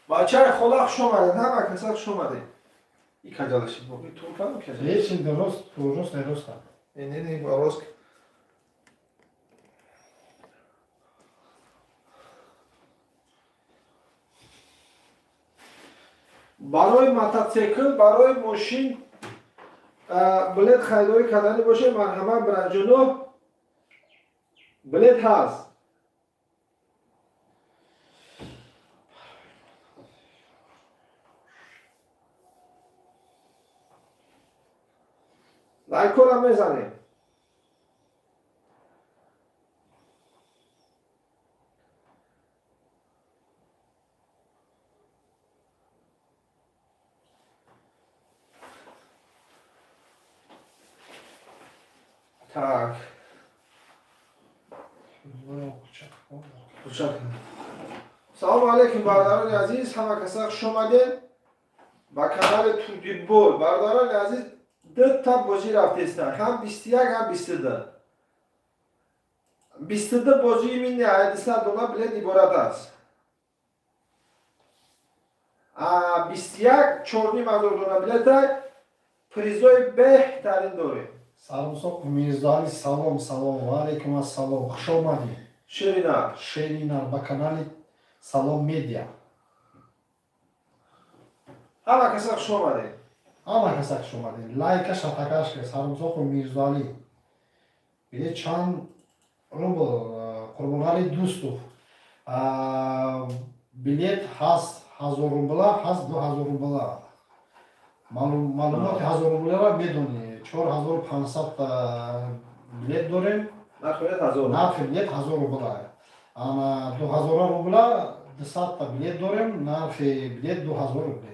Бачаи хола хуш омадед, ҳама каса хуш омадед. И каҷалаши боқи тур кардам каҷал. Ҳеч рост, рост не рост. Не, не, не, рост. Барои мотоцикл, барои мошин билет харидорӣ кардани бошед, марҳамат бираҷоно, билет ҳаст. Лайкора мезанем. Так. Салому алейкум, бародарони азиз, ҳама каса хуш омадед ба канали Турдибол. Бародарони азиз, дута бозӣ рафтестанд, ҳам 21, ҳам 22. 22 бозии мини 800 дона билет иборат аст. 21 4500 дона билета призои беҳтарин дорем. Салом Мирзоали, салом, салом, ва алейкум ассалом. Хуш омадӣ. Ширинар. Ширинар ба канали Салом Медиа. Ҳама каса хуш омадед. Ҳама каса хуш омадед. Лайка шатакаш ки Сарумсоқу Мирзоали. Билет чанд рубл? Қурбонали Дӯстов. Билет ҳаст 1000 рубла, ҳаст 2000 рубла. Маълумоти 1000 рубларо медонӣ. 4500 билет дорем. Нархи билет 1000. Нархи билет 1000 рубла. Ана 2000 рубла 200 билет дорем, нархи билет 2000 рубла.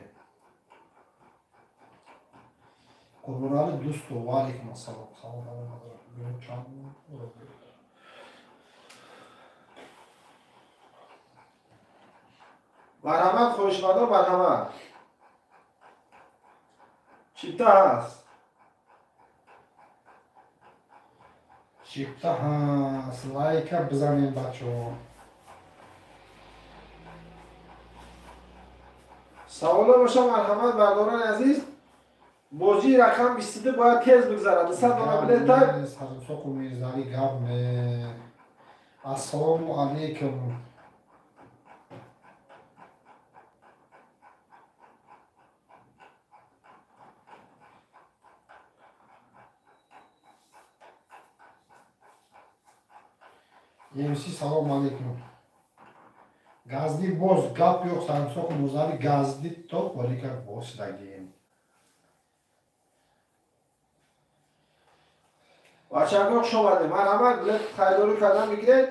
Қурбонали Дӯстов, ва алейкум ассалом. Салом алейкум. Марҳамат, хоҳишмандон, марҳамат. Чипта ҳаст. Чипта ҳаст. Лайка бизанем, бачаҳо. Саволо боша, марҳамат, бардорони азиз. Бозии рақам 22 бояд тез бигзарад. 200 дона билета. Сарумсоқу Мирзали гап не. Ассалому алейкум. МС салом алейкум. Газди боз гап yo'q, Сарумсоқу Мирзали газди то полика боз дагем. Бачаҳо хуш омадед. Марҳамат, билет харидорӣ кардан бигиред.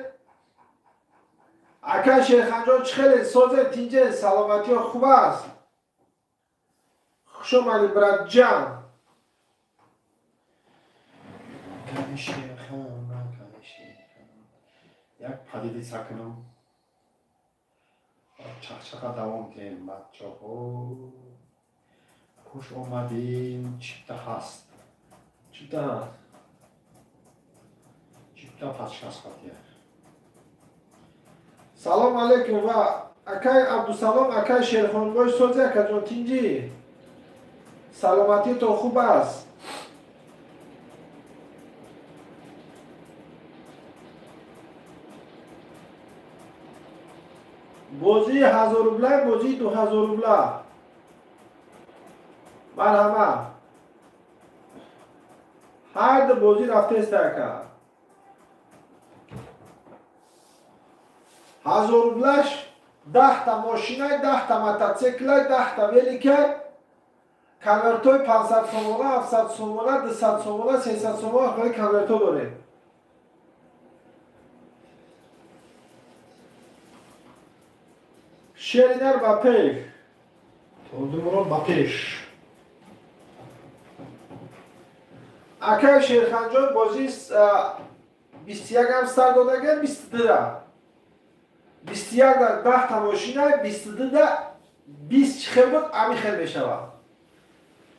Акай Шерханҷон, чӣ хеле созед, тинҷе, саломатиё хуб аст? Хуш омадед, братҷан. Акай Шерхан, акай Шерхан. Як падиди сакнам. Чақчақа давом диҳем, бачаҳо. Хуш омадем, чипта ҳаст. Чипта ҳаст. Чипта пачкасхатия. Салом алейкум ва акай Абдусалом, акай Шерхонбой, сози акаҷон, тинҷӣ? Саломатитон хуб аст? Бозии 1000 рубла, бозии 2000 рубла. Марҳамат. Ҳар ду бозӣ рафтест ака. 1000 рублаш 10та мошинай, 10та мотоциклай, 10та великай, конвертҳои 500 сомона, 700 сомона, 200 сомона, 300 сомона хеле конвертҳо дорем. Шеринар ба пеш. Толдумурод ба пеш. Акай Шерханҷон, бозии 21 ам сар додаган, 22-да. 21-да 10та мошина, 22-да 20 чӣ хел буд, ҳамин хел мешавад.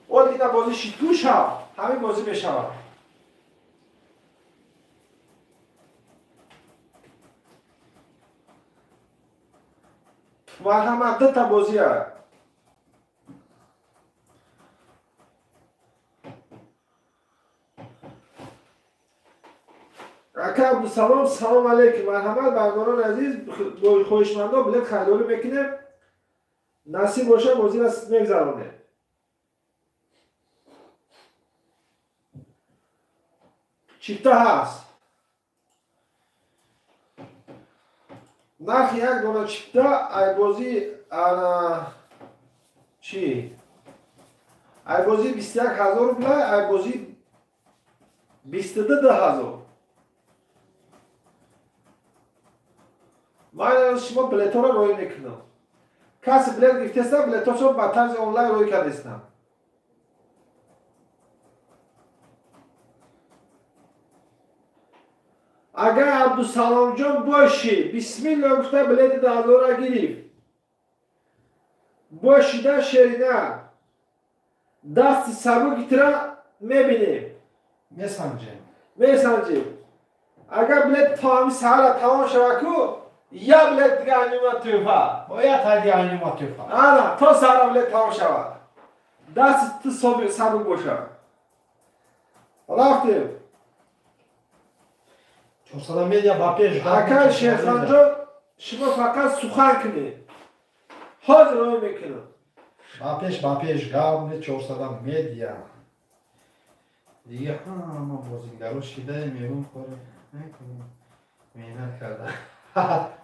Ол дина бозӣ шиту шав, ҳамин бозӣ мешавад. Марҳамат, дута бозия. Ака Абдусалом, салом алейкум. Марҳамат, бародарони азиз, хоҳишмандо билет харидорӣ мекунем. Насиб боша, бозиро мегзаронем. Чипта ҳаст. Нархи як дона чипта айбозӣ ана чӣ? Айбозӣ 21 000 рубла, айбозӣ 22 000. Ман шумо билетҳоро роӣ мекунам. Каси билет гирифтеста, билетҳошо ба тарзи онлайн роӣ кардестам. Агар Абдусаломҷон бошӣ, бисмилла гуфта билети 10 000-ра гирифт. Бошида шерина. Дасти сабукитра мебинем. Месанҷем. Месанҷем. Агар билет то ҳами саҳара тамом шава ку, я билет дига анима тӯҳфа. Бояд ҳади анима тӯҳфа. Ана, то саҳара билет тамом шавад. Дасти ту сабук бошад. Рафтем. 400 медиа ба пеш. Ака Шерхонҷон, шумо фақат сухан кунед. Ҳозир роҳ мекунам. Ба пеш, ба пеш, гап не, 400 медиа. Дига ҳама бозигаро шидаем, мегӯм кор накунем. Меҳнат карда.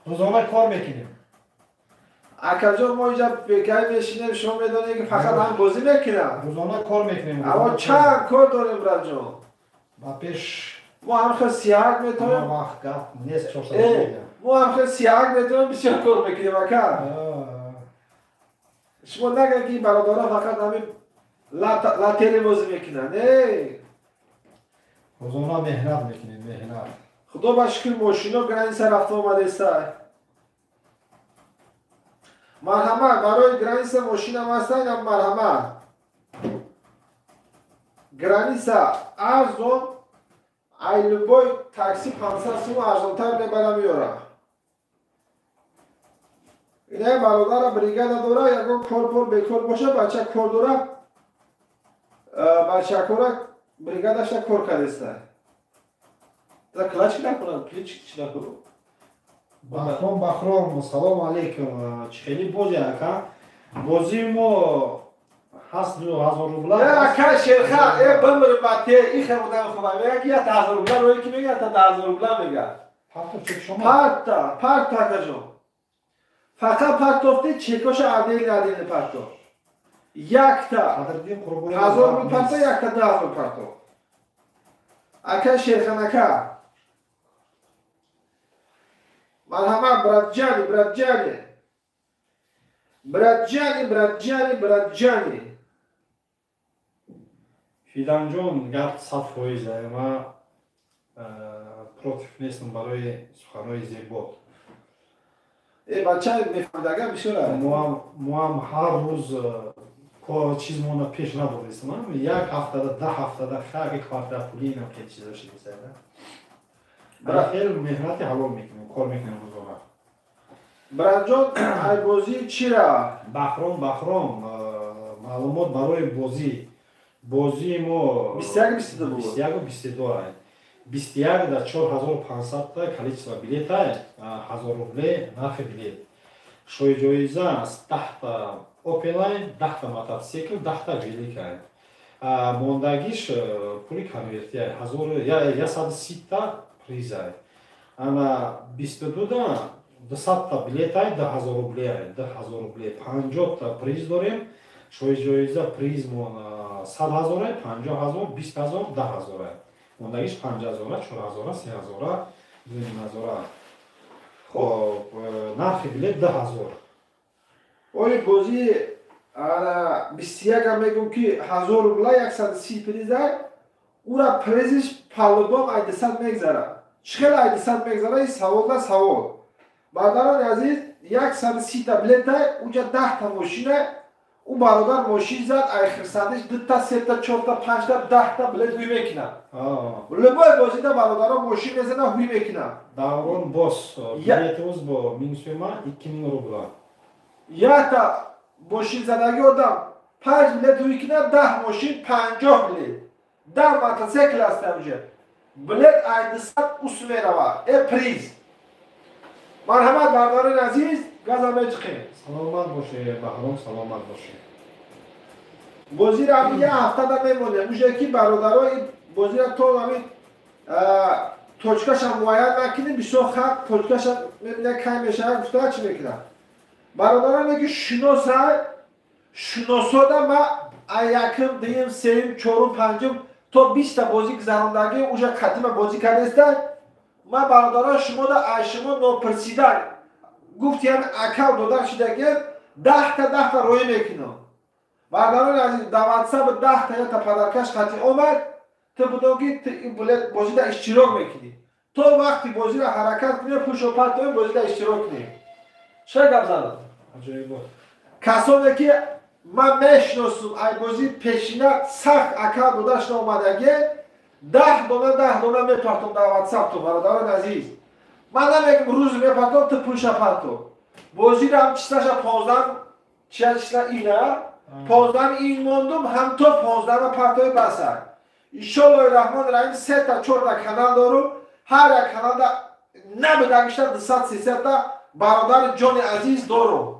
Рӯзона кор мекунем. Акаҷон, мо инҷа бекай мешинем, шумо медонед, ки фақат ҳам бозӣ мекунам. Рӯзона кор мекунем. Аммо чанд кор дорем, братҷон. Ба пеш. Мо ҳам хел сиҳак метавонем. Вақт гап нест, 400 медиа. Мо ҳам хел сиҳак метавонем, бисёр кор мекунем, ака. Шумо нагӯед, ки бародарон фақат ҳамин лотерея бозӣ мекунанд. Не. Рӯзона меҳнат мекунем, меҳнат. Худо ба шукр, мошино граница рафта омадеста. Марҳамат, барои граница мошинам ҳастанд, инам марҳамат. Граница арзон, ай любой такси 500 сум арзонтар мебара меёра. Инаи бародара бригада дора, ягон кор бекор боша, бача кор дора, бачакора бригадаша кор кардеста. Да клач накунам, клич чи накунам. Бахром, Бахром, салом алейкум. Чӣ хели бози, ака? Бозии мо ҳаст 2000 рубла. Э, ака Шерхан, э, бимир бате, и хел одам хуба. Мега ки ята 1000 рубла рои ки мега, ята 10 000 рубла мега. Парто чек шумо? Парта, парта, акаҷон. Фақат партофти чекоша отдельно отдельно парто. Якта Садриддин Қурбонов. 1000 рубл парто, якта 10 000 парто. Ака Шерхан ака. Марҳамат, братҷани, братҷани. Братҷани, братҷани, братҷани. Фиданҷон, гап 100%. Ма против нестам барои суханҳои зебо. Э, бача мефаҳмидага бисёр. Моам ҳар рӯз чизмона пеш набурдистам. Як ҳафтада, 10 ҳафтада хаки квартира пули инам хел чизо шидисайда. Хел меҳнати ҳалол мекунем, кор мекунем рӯзона. Братҷон, ай бозӣ чира? Бахром, Бахром, маълумот барои бозӣ. Бозии мо 21 22 буд. 21 22 ай. 21 да 4500 та количество билета, 1000 рубле нархи билет. Шоиҷоиза аст 10 та Опелай, 10 та мотоцикл, 10 та великай. Мондагиш пули конвертия, 1130 та призай. Ана 22 да 200 та билетай, 2000 рублеай, 2000 рубле. 50 та приз дорем. Шоиҷоиза призмон 100 000-ай, 50 000, 20 000, 10 000-ай. Мондагиш 5000-а, 4000-а, 3000-а, 2500-а. Хоб, нархи билет 2000. Ои бозӣ ана 21 мегӯм, ки 1000 рубла 130 призай, ура призиш по-любому ай 200 мегзара. Чӣ хел ай 200 мегзара, ин савол да савол. Бародарони азиз, 130 та билетай, уҷа 10 та мошина, ӯ бародар мошин зад, ай хирсандиш дута, сета, чорта, панҷта, 10 та билет ҳуй мекунад. Любой бозида бародаро мошин мезана, ҳуй мекунад. Даврон бос, билетимиз бо 1000 сӯма, 2000 рубла. Якта мошин задаги одам 5 билет ҳуй кунад, 10 мошин 50 билет. 10 мотоцикл аст ҳамҷа. Билет ай 200 ус мерава. Приз. Марҳамат бародарони азиз, газа меҷиқем. Саломат бошед, Баҳром, саломат бошед. Бозиро ҳамин як ҳафтада мемонем. Уже ки бародаро бозиро то ҳамин точкашам муайян накунем, бисёр хақ точкашам мебинад кай мешавад, гуфта чӣ мекунад. Бародароне ки шиносай, шиносода ма ай якм, дуюм, сеюм, чорум, панҷум то 20та бозӣ гузарондагӣ уже қадима бозӣ кардеста. Ма бародарон шумода ай шумо нопурсида гуфтиям акав додар шидагиям 10та 10та роӣ мекунам. Бародарони азиз, дар ватсап 10та ята падаркаш хати омад, ту будон ки ту ин бозида иштирок мекунӣ. То вақти бозиро ҳаракат кунем, пушо партоем, бозида иштирок кунем. Чӣ гап задам? Касоне ки ман мешиносум, ай бозии пешина сахт акав додашна омадагӣ, 10 дона 10 дона мепартом дар ватсап ту, бародарони азиз. Ман намегум рӯз мепартом, ту пулша парто. Бозиро ҳам числаша 15 чия числа ина 15 ин мондум, ҳам то 15 партои басар. Иншоллоҳи раҳмони раҳим 3та 4та канал дорум, ҳар як каналда набудагишта 200-300 та бародари ҷони азиз дорум.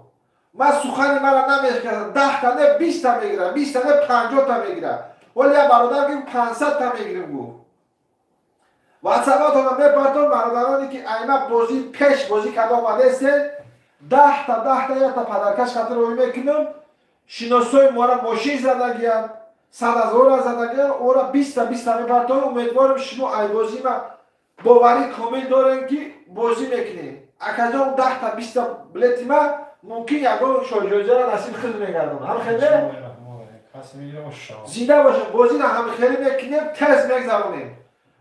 Ман сухани мара намешкасам, 10та не 20та мегирам, 20та не 50та мегирам. Вале як бародар гуфт 500та мегирим гуфт. Ватсапатонро мепартом, бародароне ки айма бозӣ пеш бозӣ карда омадаестед, 10та 10та якта падаркаш хати роҳӣ мекунам. Шиносои мора мошин задагиянд, 100 000 задагиянд, ора 20та 20та мепартом. Умедворам шумо ай бозӣ ма боварӣ комил дорем ки бозӣ мекунем. Акаҷон 10та 20та билети ма мумкин ягон шоҳҷоизаро насиб хизм мегардонад. Ҳам хеле? Зинда бошем, бозиро ҳам хеле мекунем, тез мегзаронем.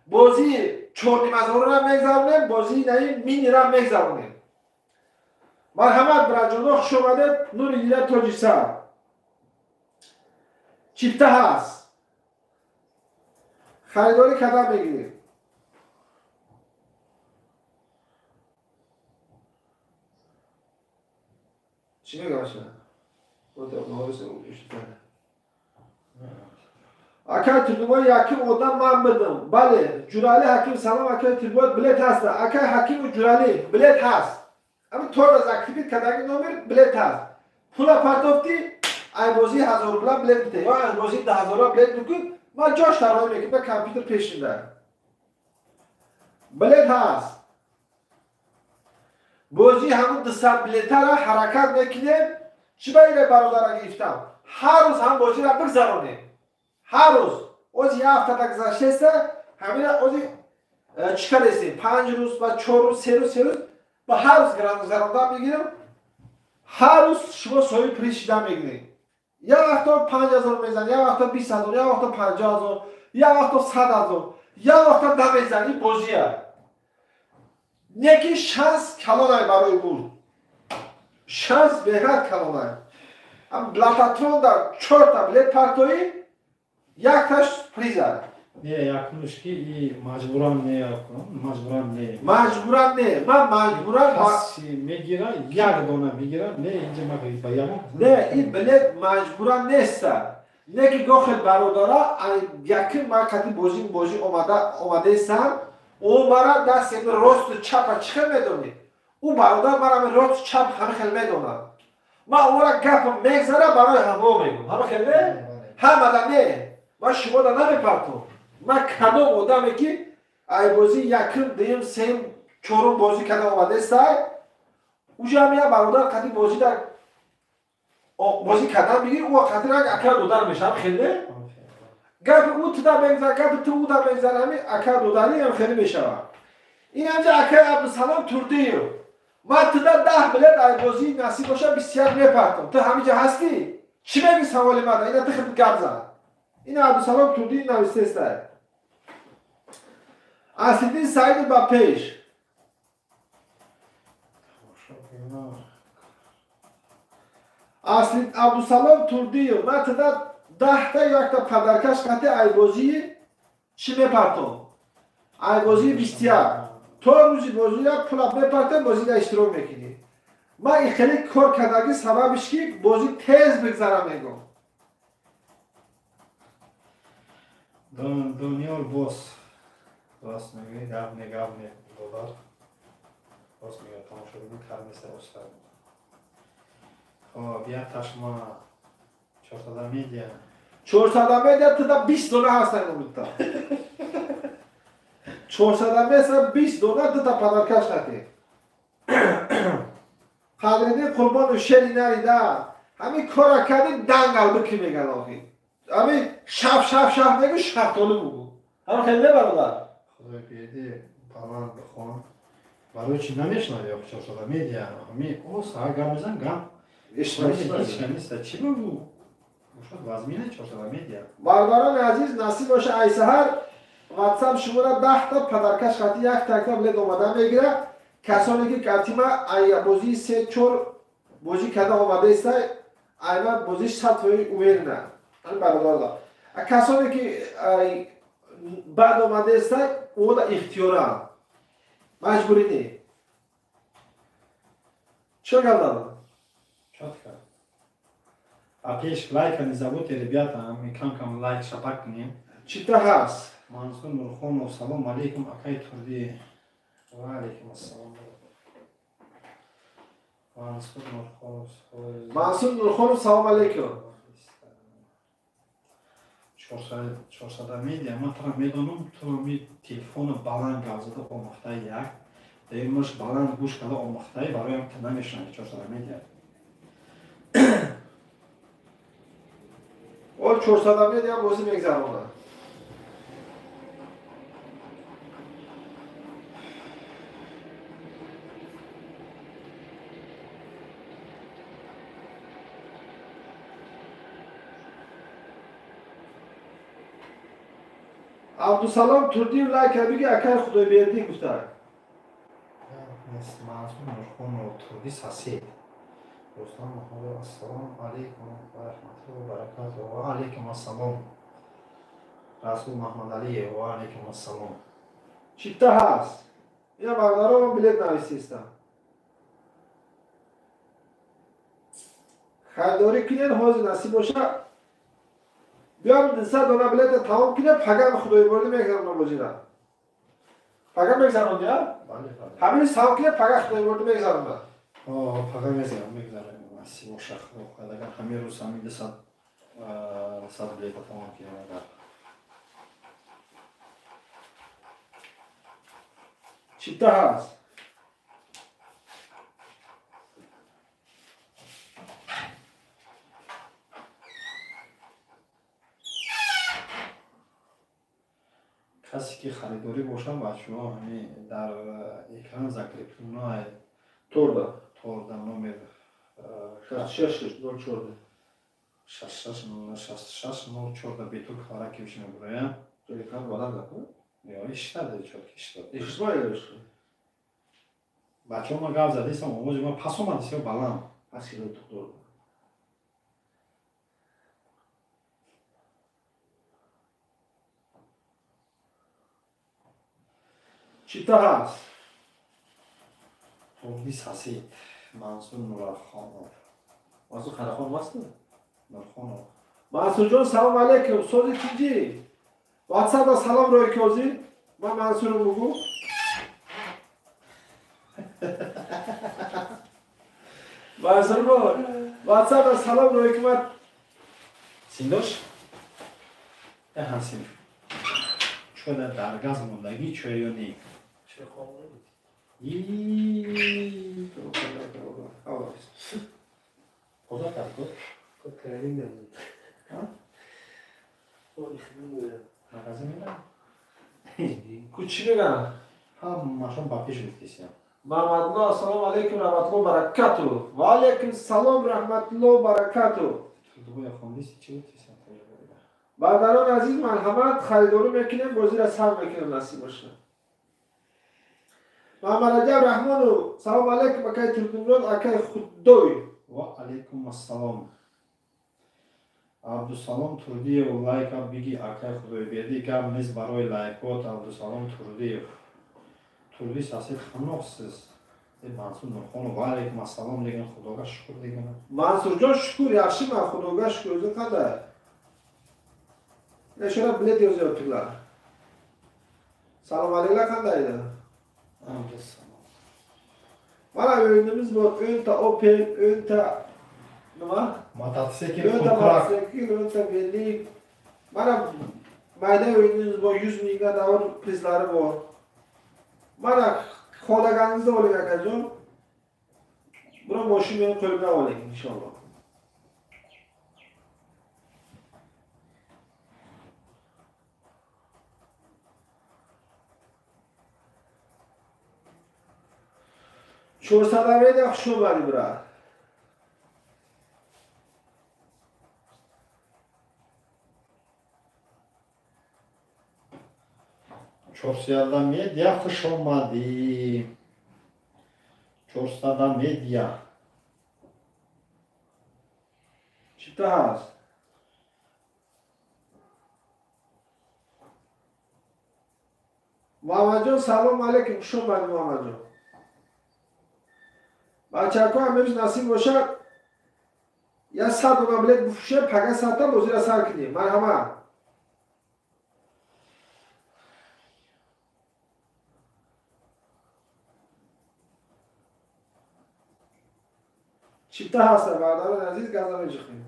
Бозии 4,5 ҳазорро мегзаронем, бозии наи миниро мегзаронем. Марҳамат, бираҷоно, хуш омадед. Нури дида тоҷиса. Чипта ҳаст. Харидорӣ кардан мегирем. Чӣ мегӯям? Акай Турдубой яким одам ман бидам. Бале, Ҷурали Ҳаким, салом акай Турдубой, билет ҳаст. Акай Ҳакиму Ҷурали, билет ҳаст. Ами тора закрепить кардаги номер билет ҳаст. Пула партофтӣ, ай бозии 1000 рубла билет бите, ё ай бозии 10 000 билет бикун, ман ҷош тароҳӣ мекунам, ба компютер пешинда. Билет ҳаст. Бозии ҳамун 200 билетара ҳаракат мекунем. Чӣ ба ире бародара гирифтам? Ҳар рӯз ҳам бозиро бигзаронем. Ҳар рӯз. Ози як ҳафтада гузаштеста, ҳамина ози чӣ кардестем? 5 рӯз ва 4 рӯз, 3 рӯз, 3 рӯз ба ҳар рӯз гузарондан мегирем. Ҳар рӯз шумо соҳиби приз шидан мегиред. Як вақто 5 000 мезан, як вақто 20 000, як вақто 50 000, як вақто 100 000, як вақто намезан. Ин бозия. Неки шанс калонай барои бурд. Шанс беҳад калонай. Ам лототрон дар 4та билет партоӣ, якташ приза. Не, якумш ки и маҷбуран не, маҷбуран не. Маҷбуран не. Ман маҷбуран каси мегира, як дона мегира, не инҷа ма ба ягон. Не, ин билет маҷбуран неста. Не ки гохел бародара, яким ман қати бозӣ бозӣ омада омадаестам, ӯ мара дасти росту чапа чӣ хел медонӣ? Ӯ бародар мара росту чап ҳама хел медонад. Ман ӯра гапам мегзара барои ҳамо мегӯм. Ҳама хел не? Ҳамада не. Ман шумода намепартом. Ман кадом одаме ки ай бозии якум, дуюм, сеюм, чорум бозӣ карда омадаестай, уҷа ҳам як бародар қати бозӣ дар бозӣ кардан мегирӣ, ӯ қати ранг ака додар мешавад, хел не? Гапи ӯ туда мегзара, гапи ту ӯ да мегзара, ҳами ака додарӣ ҳам хеле мешавад. Ин ҳамҷа акаи Абдусалом Турдиев. Ман туда 10 билет ай бозии насиб боша 21 мепартом. Ту ҳамиҷа ҳастӣ? Чӣ мегӯӣ саволи мана? Ина ту хел гап зан. Ин Абдусалом Турдиев навистестай. Аслиддин Саидов ба пеш. Абдусалом Турдиев, ман туда 10та якта падаркаш қати айбозии чӣ мепартом? Айбозии 21. То рӯзи бозиро пула мепартем, бозида иштирок мекунӣ. Ман ин хеле кор кардаги сабабиш ки бозӣ тез бигзара мегӯм. Дониёр бос рост мегӯӣ, гап не, гап не, додар. Рост мегӯяд, тамошобин кар неста устад. Хоб, як ташма 400 медиа. 400 медиа туда 20 дона ҳастанд умедта. 400 медиа 20 дона дута падаркаш хати. Қадриддин Қурбонов шери нарида. Ҳамин кора кардӣ дангал бикӣ меган охи. Ҳамин шаф шаф шаф мегӯ шафтолу бугӯ. Ҳам хеле не бародар. Худои берди баланд бихон. Барои чӣ намешнавӣ охи 400 медиа? Ҳамин ос ҳа гап мезан гап. Ишманиста чӣ бугӯ? Шуд вазмина 400 медиа. Бародарони азиз, насиб боша айсаҳар WhatsApp шуморо 10 та падаркаш хати як такта билет омада мегира. Касоне ки катима ай бозии 3-4 бозӣ карда омадаистай, айма бозӣ 100% уверена. Ҳамин бародарон. А касоне ки баъд омадаистай, ода ихтиёра. Маҷбурӣ не. Чӣ кардам? Чётко. А пеш лайка не забудьте, ребята, мы кам-кам лайк шапак кунем. Чита ҳаст? Мансур Нурхонов, салом алейкум, акай Турди. Ва алейкум ассалом. Мансур Нурхонов. Мансур Нурхонов, салом алейкум. 400 медиа, ман туро медонам, ту ми телефоно баланд гап зада омӯхтаи як, дуюмаш баланд гӯш карда омӯхтаи, бароям ки намешунавӣ 400 медиа. Ол 400 медиа бозӣ мегзаронад. Абдусалом Турдиев лайк биги акай Худойбердӣ гуфта. Мансур Нурхонов Турди сасед. Рустам Муҳаммадов, ассалому алейкум ва раҳматуллоҳи ва баракатуҳ. Ва алейкум ассалом. Расул Маҳмадалиев, ва алейкум ассалом. Чита ҳаст? Ина бародарон билет нависистам. Харидорӣ кунед, ҳозир насиб боша. Биём 200 дона билета тамом кунем, пагам Худойбердӣ мегзаронам бозира. Пагам мегзаронӣ, а? Бале, бале. Ҳамин тамом кунем, пага Худойбердӣ мегзаронам. Пага мегзаронем. Насиб боша, Худо хоҳад, агар ҳамин рӯз ҳамин 200 билета тамом кунем агар. Чита ҳаст? Касе ки харидорӣ бошад, бачаҳо ҳамин дар экран закреплено торда. Торда номер 6604. 6604 бетур хавара ки мебурояд. Экран баланд накун. Ё иштаде чот иштад. Иштмай. Бачаҳо ма гап задисам, овози ма пас омадис ё баланд? Пас кило туқтор. Чита ҳаст? Турди сасед. Мансур Нурхонов. Мансур Харахон маст? Нурхонов. Мансурҷон, салом алейкум. Сози тинҷӣ. WhatsApp-да салом рӯй козӣ. Ман Мансурам бугу. Мансур бо WhatsApp-да салом рӯй ки ман Синдош? Эҳан син. Чода дар газ мондагӣ чой ё не? Коза кард код? Магазин мерам? Ку чӣ мегӯям? Ҳамашон ба пеш гуфтисям. Мамадулло, ассалому алейкум раҳматулло баракату. Ва алейкум салом раҳматулло баракату. Турдубоя хондиси чӣ гуфтисям? Бародарони азиз, марҳамат, харидорӣ мекунем, бозиро сар мекунем, насиб бошад. Муҳаммад Раҷаб Раҳмонов, салом алейкум, акай Турдумурод, акай Худой. Ва алейкум ассалом. Абдусалом Турдиев, лайка биги акай Худойбердӣ, гап нест барои лайкот. Абдусалом Турдиев. Турди сасед ханоқсиз. Мансур Нурхонов, ва алейкум ассалом деган, Xudoga shukr degan. Mansurjon shukr, yaxshiman, Xudoga shukr, o'zing qanday? Shuna bilet yozyaptilar. Salom alaykum qanday edi? Mana o'yinimiz bor, o'nta Opel, o'nta nima? Mototsikl, o'nta mototsikl, o'nta velik. Mana mayda o'yinimiz bor, 100 mingga davr prizlari bor. Mana xohlaganingizni oling akajon. Buni mashina meni qo'limdan oling inshaalloh. Cho'rsada media xush omadi bira. Cho'rsada media xush omadi. Cho'rsada media. Chipta hast. Muhammadjon salom alaykum, xush omadi Muhammadjon. Бачако амирӯз насиб бошад, я 100 дона билет бифурӯшем, пага 100 та бозиро сар кунем. Марҳамат. Чипта ҳастам, бародарони азиз, газ намеҷихем.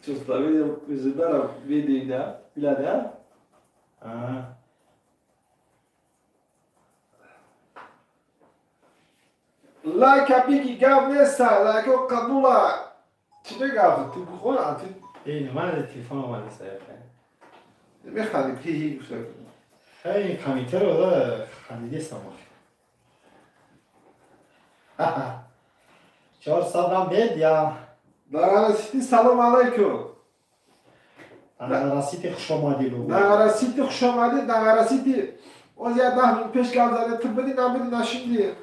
Чувствовали изудара видео, да? Билад, а? Лайка биги гап неста, лайко қабула. Чӣ мегап? Ту бухор, а ту Эй, ман телефон омада саяфа. Механдӣ, хи-хи гуфта. Хай, комментаро да хандидестам охи. 400 медиа. Дағара Сити салом алайкум. Дағара Сити хуш омадӣ. Дағара Сити хуш омадӣ. Дағара Сити оз я 10 мин пеш гап зада, ту бидӣ набидӣ нашиндӣ.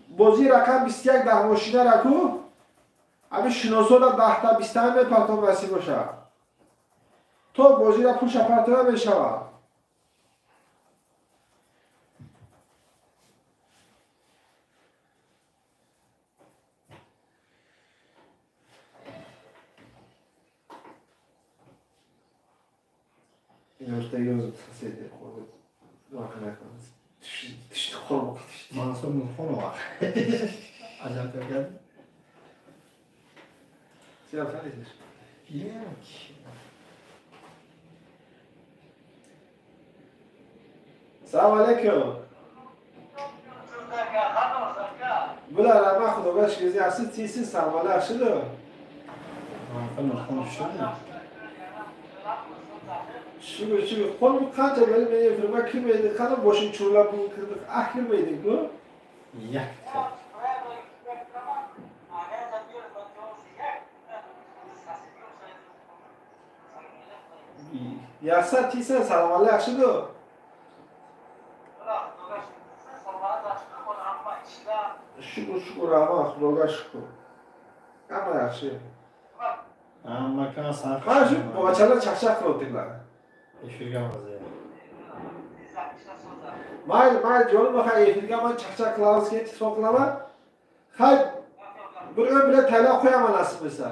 Бозии рақам 21 даҳ мошина раку. Ҳамин шиносода 10 та 20 та мепартом насиб бошад. То бозиро пулша партоя мешавад. Mansur Nurxonov. Ajab kelgan. Salom alaykum. Bular rahmat, Xudoga shukr, yaxshi tiysiz, salomlar yaxshimi? Mansur Nurxonov shumi? Shukur, shukur. Qo'lim qancha beri men efirga kirmaydi, qani boshim churlab bugun kirdik, ah kirmaydik-ku. Yakka. Yaxshi tiysan, salomlar yaxshimi? Shukur, shukur, rahmat, Xudoga shukur. Hamma yaxshi. Hamma san. Mana shu bochalar chaqchaq qilyaptilar. Efirga maza. Mayli, mayli, jonim, hay efirga man chaqchaq qilamiz, keyin telefon qilaman. Hay, bir o'n bilan taylab qo'yaman nasib bo'lsa.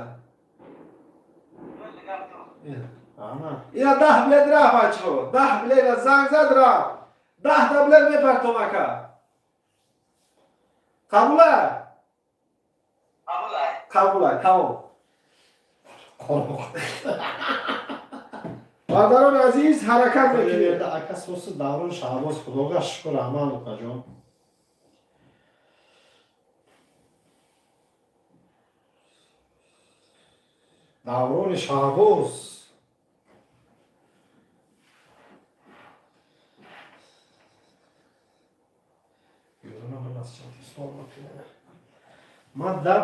Ana. Ina 10 bilet рафт бачаҳо, 10 билет занг зад рафт. 10 та билет мепартом ака. Қабула? Қабула. Қабула, тамом. Бародарони азиз, ҳаракат мекунем. Ака соси Даврон Шаҳбоз, Худога шукр, раҳмат укаҷон. Даврони Шаҳбоз. Ман да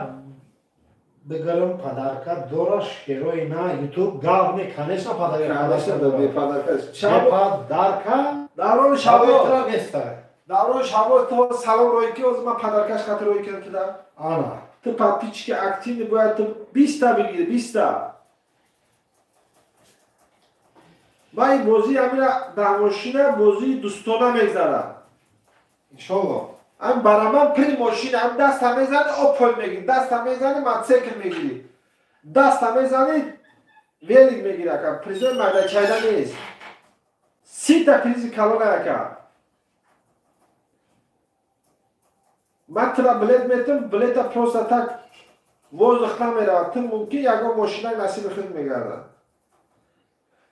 бегарам подарка дораш герои на YouTube гав не, конечно подарка. Конечно, да, бе подарка. Подарка. Даврони Шаҳбоз. Неста. Даврони Шаҳбоз то салом рӯй ки, оз ман подаркаш хатир рӯй кардам ки да. Ана. Ту подписчики активный бояд ту 20та бигири, 20та. Ман ин бозии ҳамина дар мошина бозии дӯстона мегзарам. Иншолло. Ам бараман пили мошина, ам даста мезани, Опел мегири, даста мезани, мотоцикл мегири. Даста мезани, велик мегири ака. Призои майдачайда нест. 30та призи калона ака. Ман тура билет метам, билета просто так воздух намеравад. Ту мумкин ягон мошина насиби худ мегардад.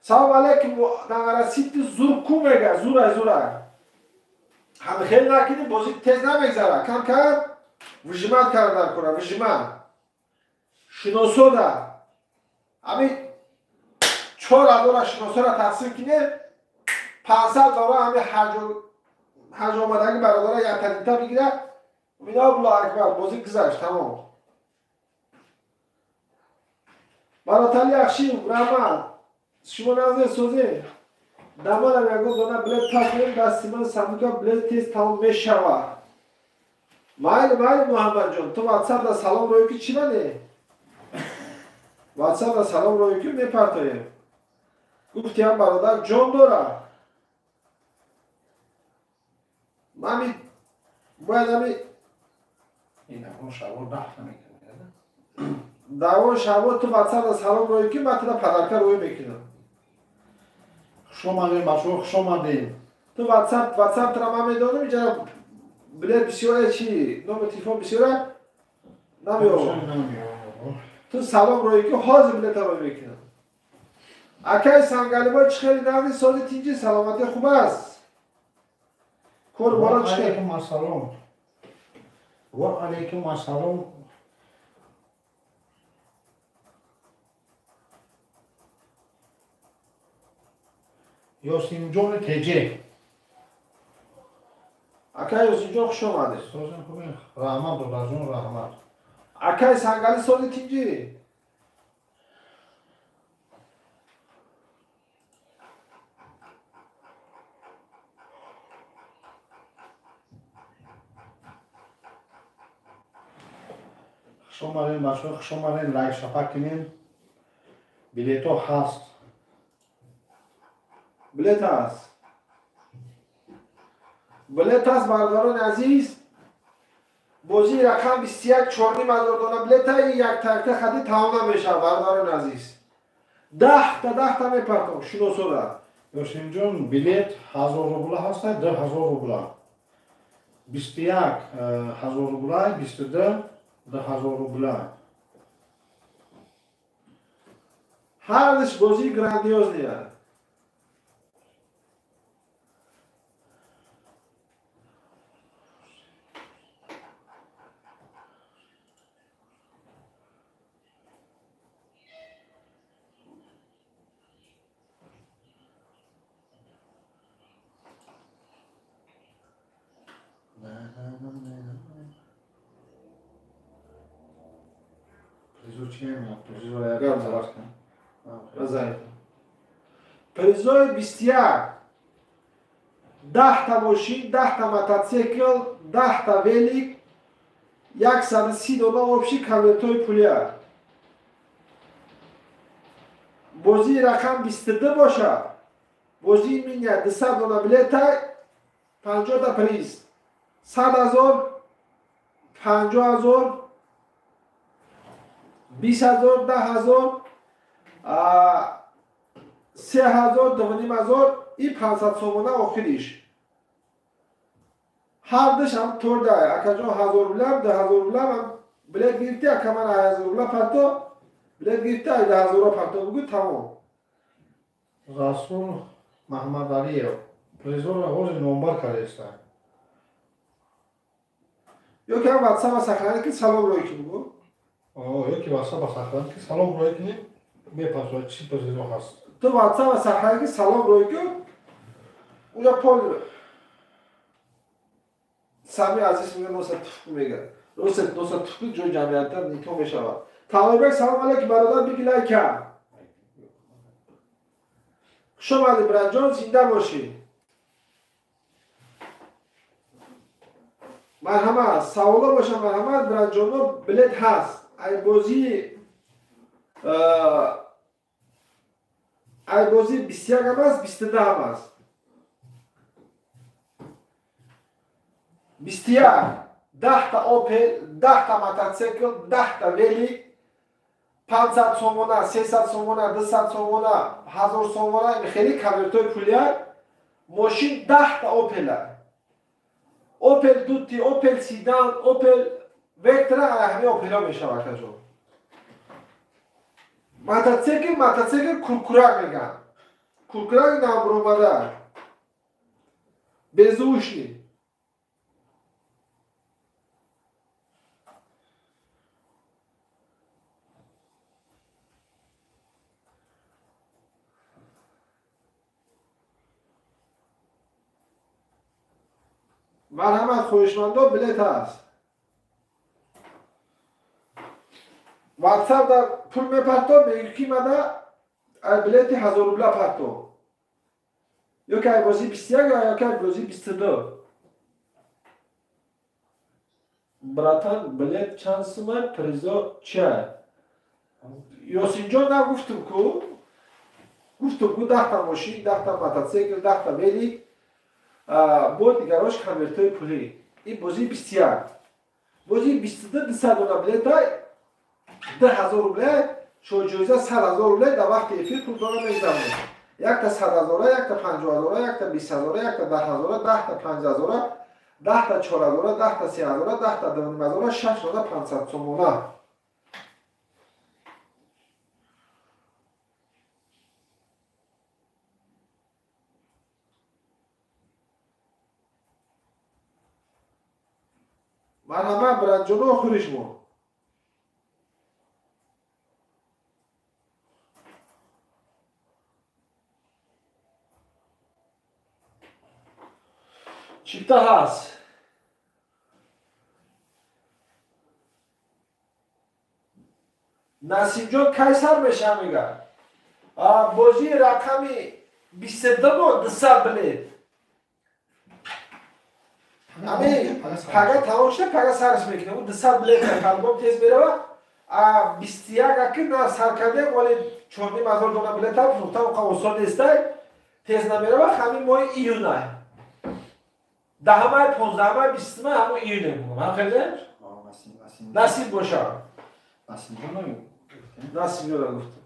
Салом алейкум, Дангарасити зур ку мега, зура зура. Ҳам хел накунӣ, бозӣ тез намегзара. Кам кам выжимат кардан куна, выжимат. Шиносода. Ами 4000 шиносора тақсим кине, 500 доллар ҳами ҳаҷ омадаги бародара якталита бигира. Мина Аллоҳу акбар, бозӣ гузашт, тамом. Баротали Яхшиев, раҳмат. Шумо назар созед. Дамарам ягон дона билет пас дасти ман сабука билет тез тамом мешавад. Майли, майли Муҳаммадҷон, ту WhatsApp да салом рӯй ки чӣ мане? WhatsApp да салом рӯй ки мепартоем. Гуфти ҳам бародар ҷон дора. Мами бояд ами давон шаво ту WhatsApp да салом рӯй ки ман тура падарка рӯй мекунам. Хуш омадем, бачаҳо, хуш омадем. Ту WhatsApp тура ман медонам, иҷара билет бисёре чи номер телефон бисёре намеёбам. Ту салом рӯй ки ҳозир билета рӯй мекунам. Акай Сангалибой чӣ хеле наври сози тинҷи саломатӣ хуб аст. Кор бора чӣ? Алейкум ассалом. Ва алейкум ассалом. Ёсимҷони Теҷе. Акай Ёсимҷон, хуш омадед. Созем хубем. Раҳмат, додарҷон, раҳмат. Акай Сангали сози тинҷи. Хуш омадем, бачаҳо, хуш омадем. Лайк шапак кунем. Билетҳо ҳаст. Билет ҳаст. Билет ҳаст, бародарони азиз. Бозии рақам 21 4,5 дона билета як такта хади тамом намешавад, бародарони азиз. 10 та мепартом шиносода. Ёсимҷон, билет 1000 рубла ҳаст, 2000 рубла. 21 1000 рубла, 22 2000 рубла. Ҳардаш бозии грандиозный. Призои 21 10та мошин, 10та мотоцикл, 10та велик, 130 дона общий конвертҳои пулия. Бозии рақам 22 бошад. Бозии миня 200 дона билета, 50та приз. 100 000, 50 000, 20 000, 10 000, 3 000, 2 500 и 500 сомона охириш. Ҳардаш ҳам торда. Акаҷон 1000 рублам, 2000 рублам билет гирифти, ака ман 1000 рубла парто, билет гирифти, 2000 рубла парто бугу тамом. Расул Маҳмадалиев призорро ҳозир номбар кардааст. Ё ки ҳам WhatsApp сохранить ки салом рӯй ки бугу. Ё ки WhatsApp сохранить ки салом рӯй кунӣ, мепарсояд чӣ призо ҳаст. Ту WhatsApp сохранить ки салом рӯй ки уҷа пол Сами азиз мега носа туфку мега. Рост носа туфку ҷои ҷамъиятта никоҳ мешавад. Талойбек салом алейкум бародар, биги лайка. Хуш омадӣ братҷон, зинда бошӣ. Марҳамат, саволо боша, марҳамат, бираҷоно, билет ҳаст. Ай бозӣ 21 ҳам аст, 22 ҳам аст. 21 10 та Опел, 10 та мотоцикл, 10 та велик, 500 сомона, 300 сомона, 200 сомона, 1000 сомона, хеле конвертҳои пулия. Мошин 10 та Опела. Опел Дути, Опел Седан, Опел Вектра, ҳамаи Опелҳо мешавад акаҷон. Мотоцикл, мотоцикл куркурак мегӯянд. Куркурак навбуромада. Безушни. Марҳамат, хоҳишмандо, билет ҳаст. WhatsApp дар пул мепарто, мегӯ ки мада ай билети 1000 рубла парто. Ё ки ай бозии 21 ё ки ай бозии 22. Братан, билет чанд сума, призо чия? Ёсинҷон, нагуфтум ку? Гуфтум ку 10 та мошин, 10 та мотоцикл, 10 та велик, бо дигарош конвертҳои пулӣ. Ин бозии 21. Бозии 22 200 дона билета, 2000 рубля, шоҳҷоиза 100 000 рубля дар вақти эфир пул дона мегзаронем. Якта 100 000, якта 50 000, якта 20 000, якта 10 000, 10 та 5 000, 10 та 4 000, 10 та 3 000, 10 та 2 000, 6 дона 500 сомона. Марҳамат, бираҷоно, хӯришмо. Чипта ҳаст. Насибҷон кай сар мешава мега? Бозии рақами 22 мо 200 билет. Ами пага тамом шуда, пага сарш мекунем. Ӯ 200 билет калбом тез мерава. А 21 аки на сар кардем, вале 4500 дона билет ҳам фурӯхтан оқа осон нестай. Тез намерава, ҳамин моҳи июнай. 10 май, 15 май, 20 май, ҳамон июне мегӯям. Ҳам хеле? Насиб боша. Насиб гуфтам.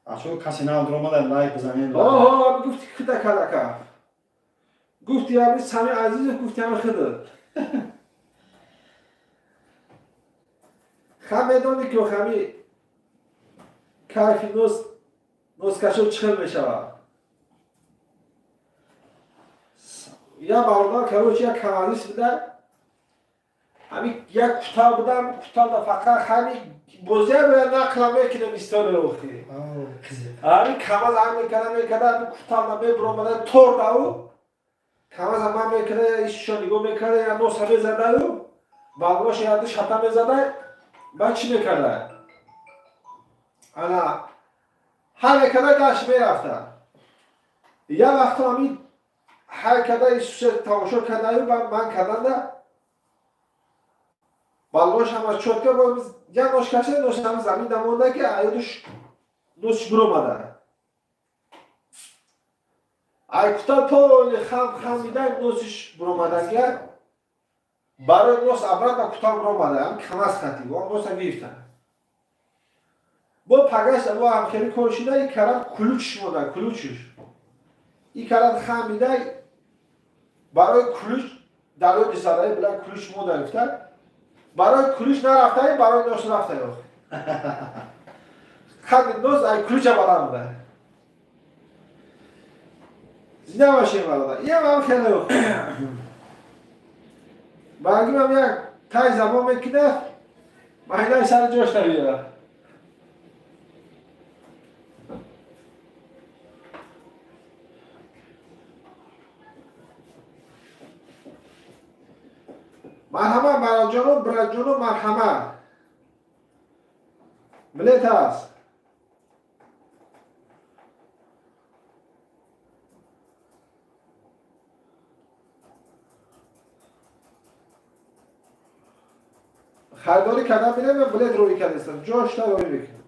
Ачо касе нав омада лайк бизанед. Оҳо, ами гуфти хида кадака. Гуфти ами Сами Азизов, гуфти ами хида. Ха медони ки ҳами кайфи нос носкашо чӣ хел мешавад. Я бародар, короче, як камазист буда, ҳами як кутал буда, ҳами куталда фақат ҳами бозия бояд нақла мекунем история охи. Ҳами камаз ҳам мекарда, мекарда, ҳами куталда мебуромада тордау, камаза ман мекарда, ишшо нигоҳ мекарда, я носа мезадаю, балғоша яду шата мезада, баъд чӣ мекарда? Ана ҳар мекарда дашт мерафта. Я вақто ҳами ҳар карда ишша тамошо кардаю, ман карданда балғош ҳама чотка, як нош кашида, нош ҳама замин дамонда ки аёдуш носш буромада. Ай кута толи хам хам дида носиш буромадагия, барои нос обратно кута буромада, ҳам камаз хати, он носа гирифта. Бо пагаш бо ҳам хеле кор шуда, и карам ключш монда, ключш. И карам хам дида барои ключ дарои задаи била ключ монда гуфта. Барои ключ нарафтаи, барои нос рафтаи ох. Хати нос ай ключа баланд буда. Зинда бошем бародар. Иам ҳам хеле ох. Баргимам як тай забон мекунад, майнаи сари ҷош намеёрад. Марҳамат, бароҷоно, бираҷоно, марҳамат. Билет ҳаст. Харидорӣ кардан бинем, ман билет роӣ кардастам. Ҷошта роӣ мекунам.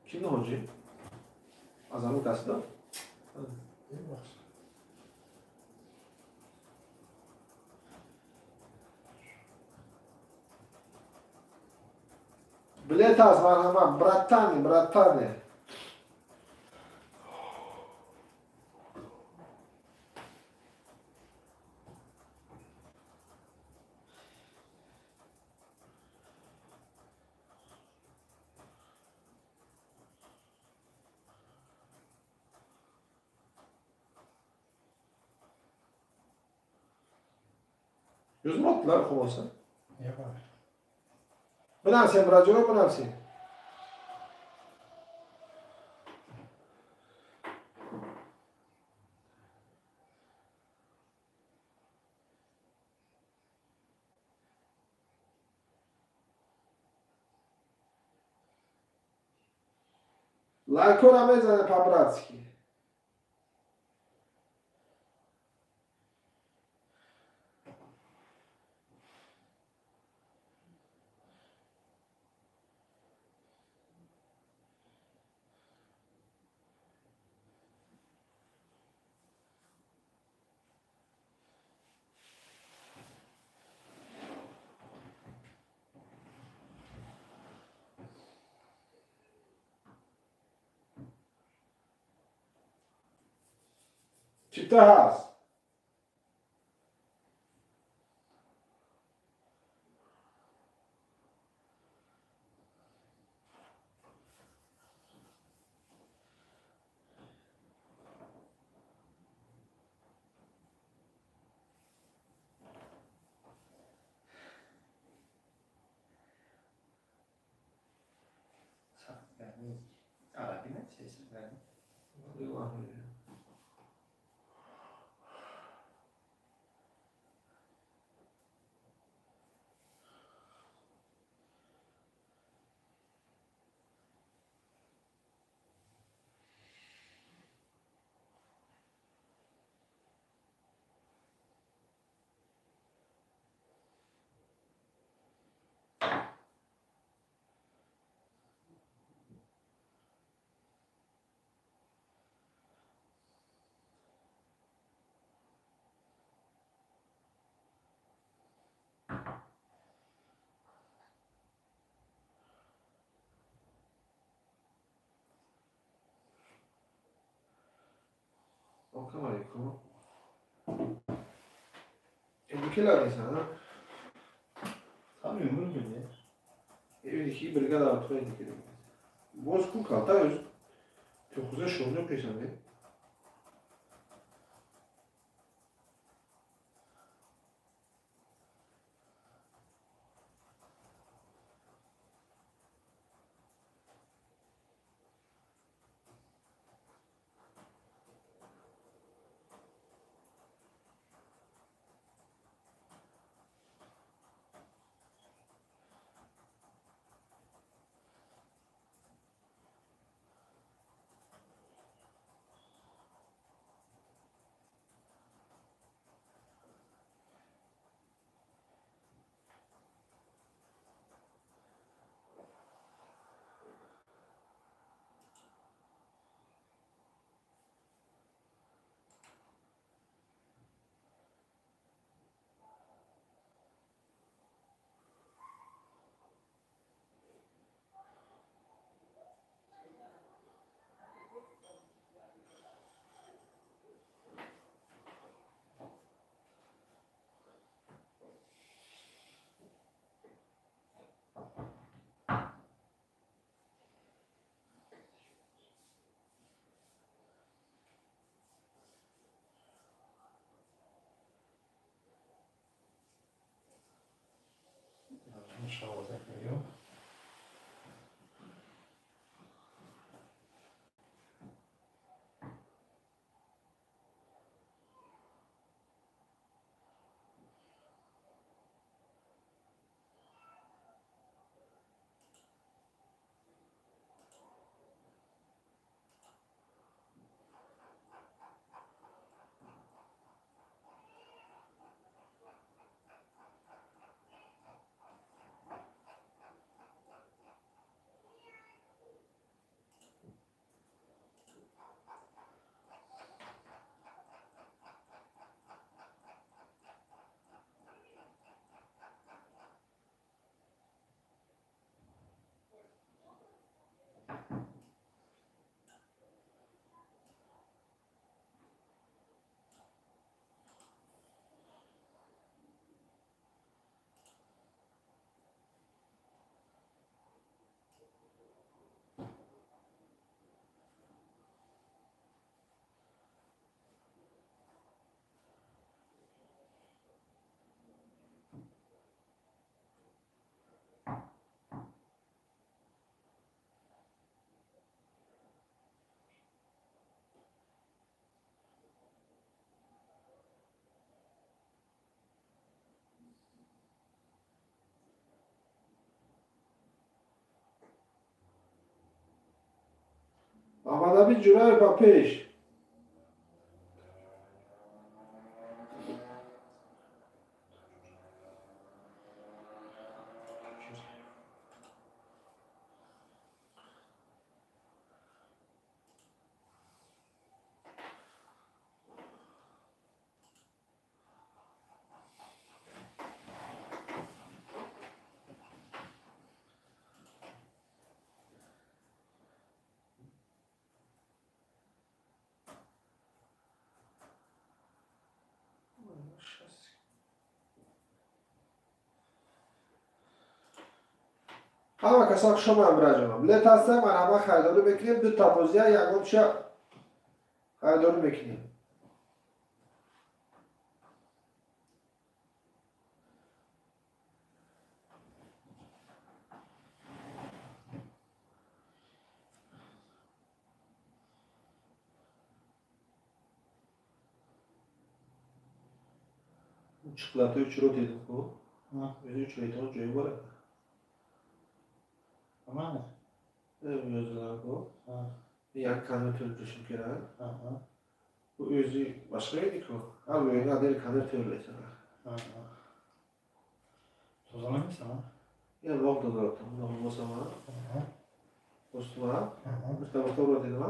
Ким ҳоҷӣ? Аз ҳамон касда? Билет аст, марҳамат, братани, братани. Yüz mü attılar kovası? Yapar. Bınavsin, bracuro bınavsin. Лайкора мезане по-братски. Чипта ҳаст. Arabi ne? Şey, Welcome alaikum. Ки ларисана? Там ömür bile. Evdeki brigada atmaya gidelim. Боз ку калта өз төхуза шоно пешанде. Адаби Ҷураев ба пеш. Ҳама касон хуш омаданд, бираҷонам. Билет ҳастам, марҳамат харидорӣ мекунем. Ду та бозия ягонча харидорӣ мекунем. Чиқлатои чиро дидем ку? Өзи чироитон ҷои бора. Нормально? O'zlari як konverter tushib keladi. Bu o'zi boshqa edi-ku. Ha, bu yerga отдельно konvert tayyorlaysan. Tozalamaysan? Ya, vaqt tozalabdi. Bundoq bosaman. Bosdim. Bitta bitta uradi dedim.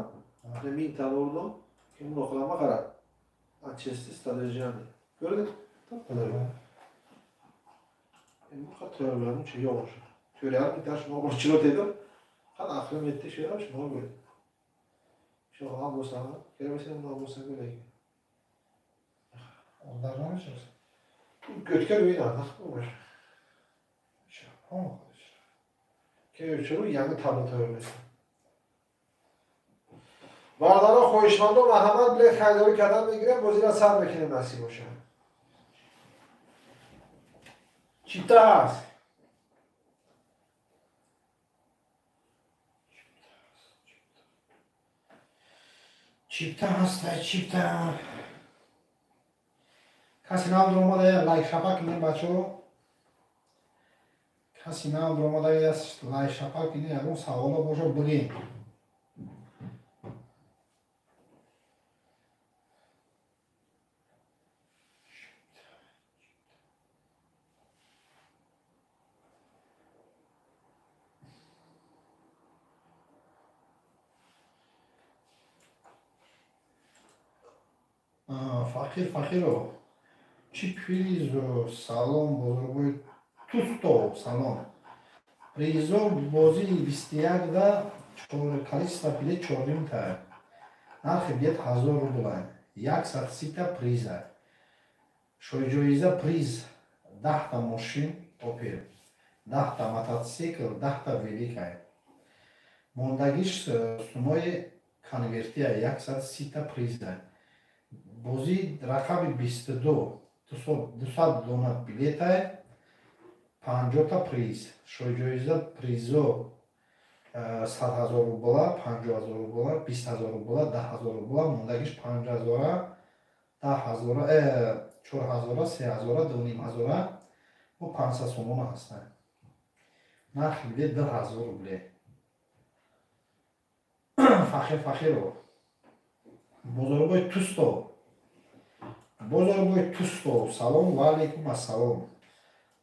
Ming ta urdim. Keyin bundoq qilaman, qara. Отчасти содержание. Ko'rding? Top-toza. Endi bu qattiq tayyorlanguncha yo'q o'sha. To'rayam bitta shuni ochilot edim. Qani aqlim yetdi, shu ham shuni bo'ldi. Shu ham bo'lsa, kerak bo'lsa bundoq bo'lsa kerak. Onlardan mı? O'tgan o'yin naqd bo'lmash. Keyin uchun yangi tablo tayyorlaysan. Бародарон хоҳишмандон марҳамат билет харидорӣ кардан мегирем, бозиро сар мекунем насиб бошад. Чипта ҳаст. Чипта ҳаста, чипта. Каси нав дуромада лайк шапа кунем, бачаҳо. Каси нав дуромада лайк шапа кунем, ягон саволо боша бигем. Фақир Фақиров, чӣ призо? Салом, бозорбои Тусто, салом. Призо бозии 21-да количество билет чорнимта. Нархи билет 1000 рубла. 130-та приза. Шоиҷоиза приз 10-та мошин Опел, 10-та мотоцикл, 10-та велика. Мондагиш сумои конвертия 130-та приза. Бозӣ рақами 22, 200 дона билета, 50-та приз. Шоиҷоиза призо 100 000 рубла, 50 000 рубла, 20 000 рубла, 10 000 рубла, мондагиш 5000-а, 10 000-а, 4000-а, 3000-а, 2500-а, бо 500 сомона ҳастанд. Нархи билет 2000 рубле. Фақир Фақиров, бозорбои Тусто, бозорбои Тусто, салом ва алейкум ассалом.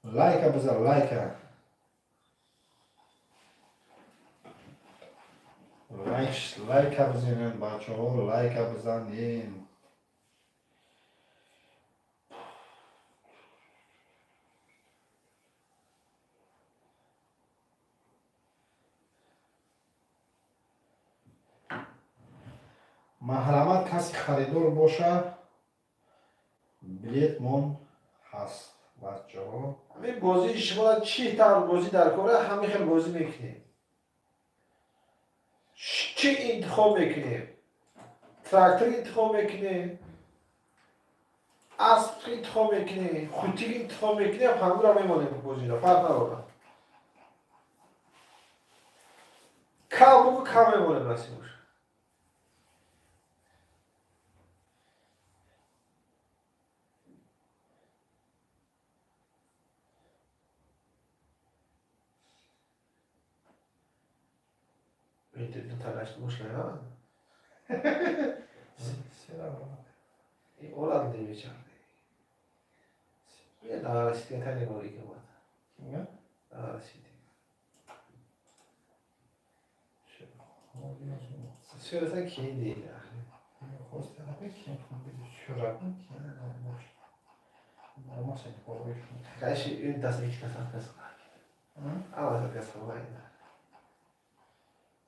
Лайка бизар, лайка. Лайка бизанед, бачаҳо, лайка бизанед. Маҳрамат каси харидор боша, билетмон ҳаст, бачаҳо. Ҳамин бозии шумо чӣ тавр бозӣ дар кора, ҳамин хел бозӣ мекунем. Чӣ интихоб мекунем? Трактор интихоб мекунем, асп интихоб мекунем, хутик интихоб мекунем, ҳамуро мемонем бозиро, фарқ надорад. Кал бугу кал мемонем насиб бошад. Интернет талашni boshlayman. Oladi bechora. Men Dag'arasiga tani bor ekan. Kimga? Dag'arasiga. So'rasang keyin deydi. Qaysi o'ntasini ikkitasi akkasi qiladi. Avval akkasi qilmaydi.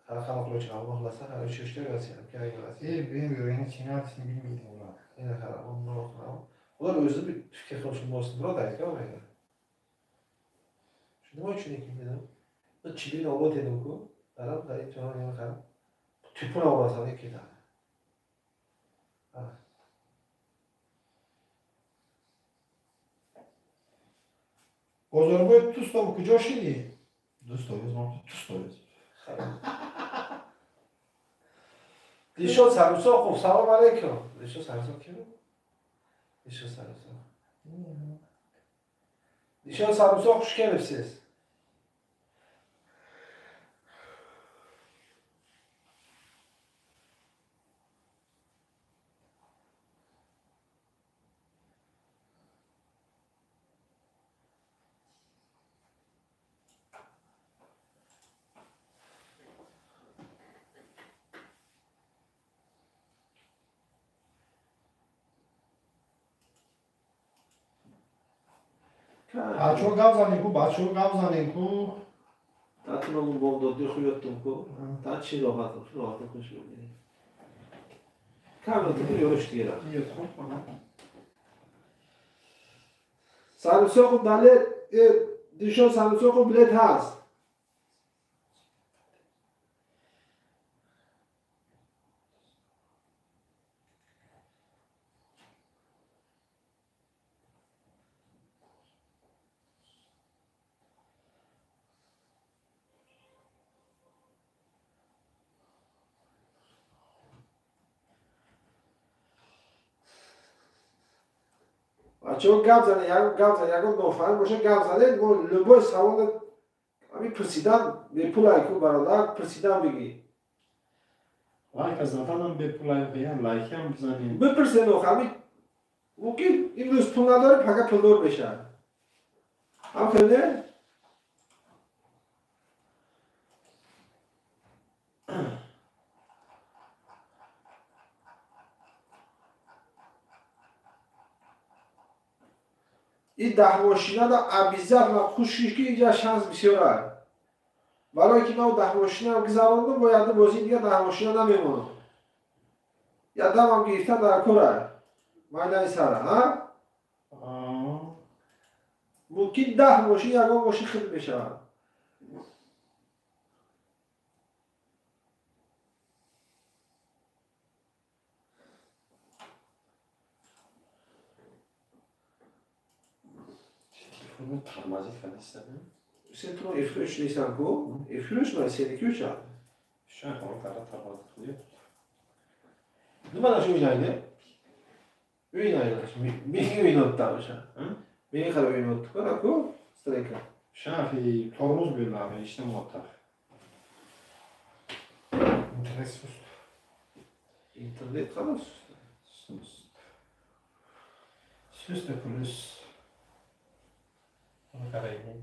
Hali qiluvchi xohlasa, hali uch-uchta bersa ham kerak bo'ladi. Benim yuragini chinatishni bilmaydi ular. Endi qara, ular o'zi bir fikr qilishni bo'lsin, birodar, aka olmaydi. Shu nima uchun ekan dedim. Bir chilin obod edim-ku. Qarab, qarab, yana qarab. Tupun olasan deb ketadi. Bozorboy тусто куҷо шидӣ? Дусто тусто. Дилшод Сарусоқов, салом алейкум. Дилшод Сарусоқ ким? Дилшод Сарусоқ. Дилшод Сарусоқ, xush kelibsiz. Бачаҳо гап занем ку, бачаҳо гап занем ку. Татунамон бомдодӣ хуёттум ку. Та чи роҳатам, роҳатам хуш мебинӣ. Камратум ёш дигара. Сарусоқов далер, Дилшод Сарусоқов билет ҳаст. Бачаҳо гап занед, ягон гап занед, ягон нофаҳм боша гап занед, мо любой савол ҳамин пурсидан бепулай ку бародар, пурсидан бигӣ. Лайка заданам бепулай, я лайкам бизанем. Бипурсед охи, ҳамин мумкин имрӯз пул надорӣ, пага пулдор мешавад. Ҳам хел не? Ин даҳмошинада обязательно кӯшиш ки инҷа шанс бисёр аст. Барое ки ман даҳмошинам гузарондум, бо яду бозии дига даҳмошина намемонам. Ядамам гирифта дар кор аст. Майдани сара, ҳа? Мумкин 10 мошин ягон мошин хид мешавад. Тормозит кардиста. Sen tu F3 neysan ku? F3 mi? Seniki 3 abi. Şu an kara тормозит qildi. Nimada shu o'ynaydi? O'ynaydi. Menga o'ynayapti o'sha. Menga qarab o'ynayapti ku, strayka. Shafi tormoz bo'ladi, ishlamayapti. Internet sust. Internet qanday sust? Sust. Sust plus. Qarayman.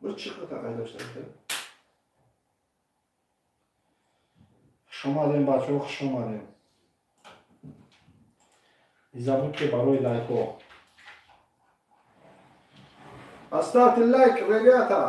Bir chiqdi taqaydoshlar. Хуш омадем, бачаҳо, хуш омадем. Не забудьте барои лайкҳо. Поставьте лайк, ребята.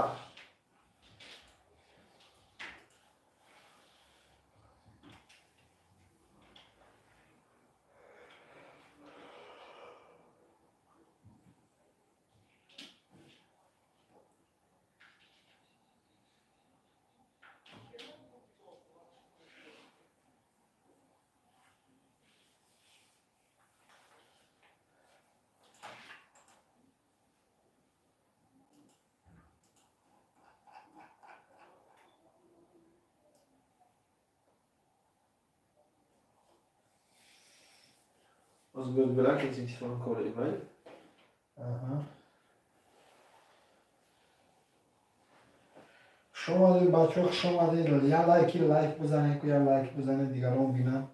Hozir bilan telefon ko'rayman. Aha. Хуш омадед, бачаҳо, хуш омадед. Я лайки лайк бизанед, ку я лайк бизанед, дигарон бинанд.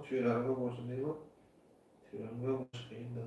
Тюряга болсун дейм, тюряга болуш кыйын да.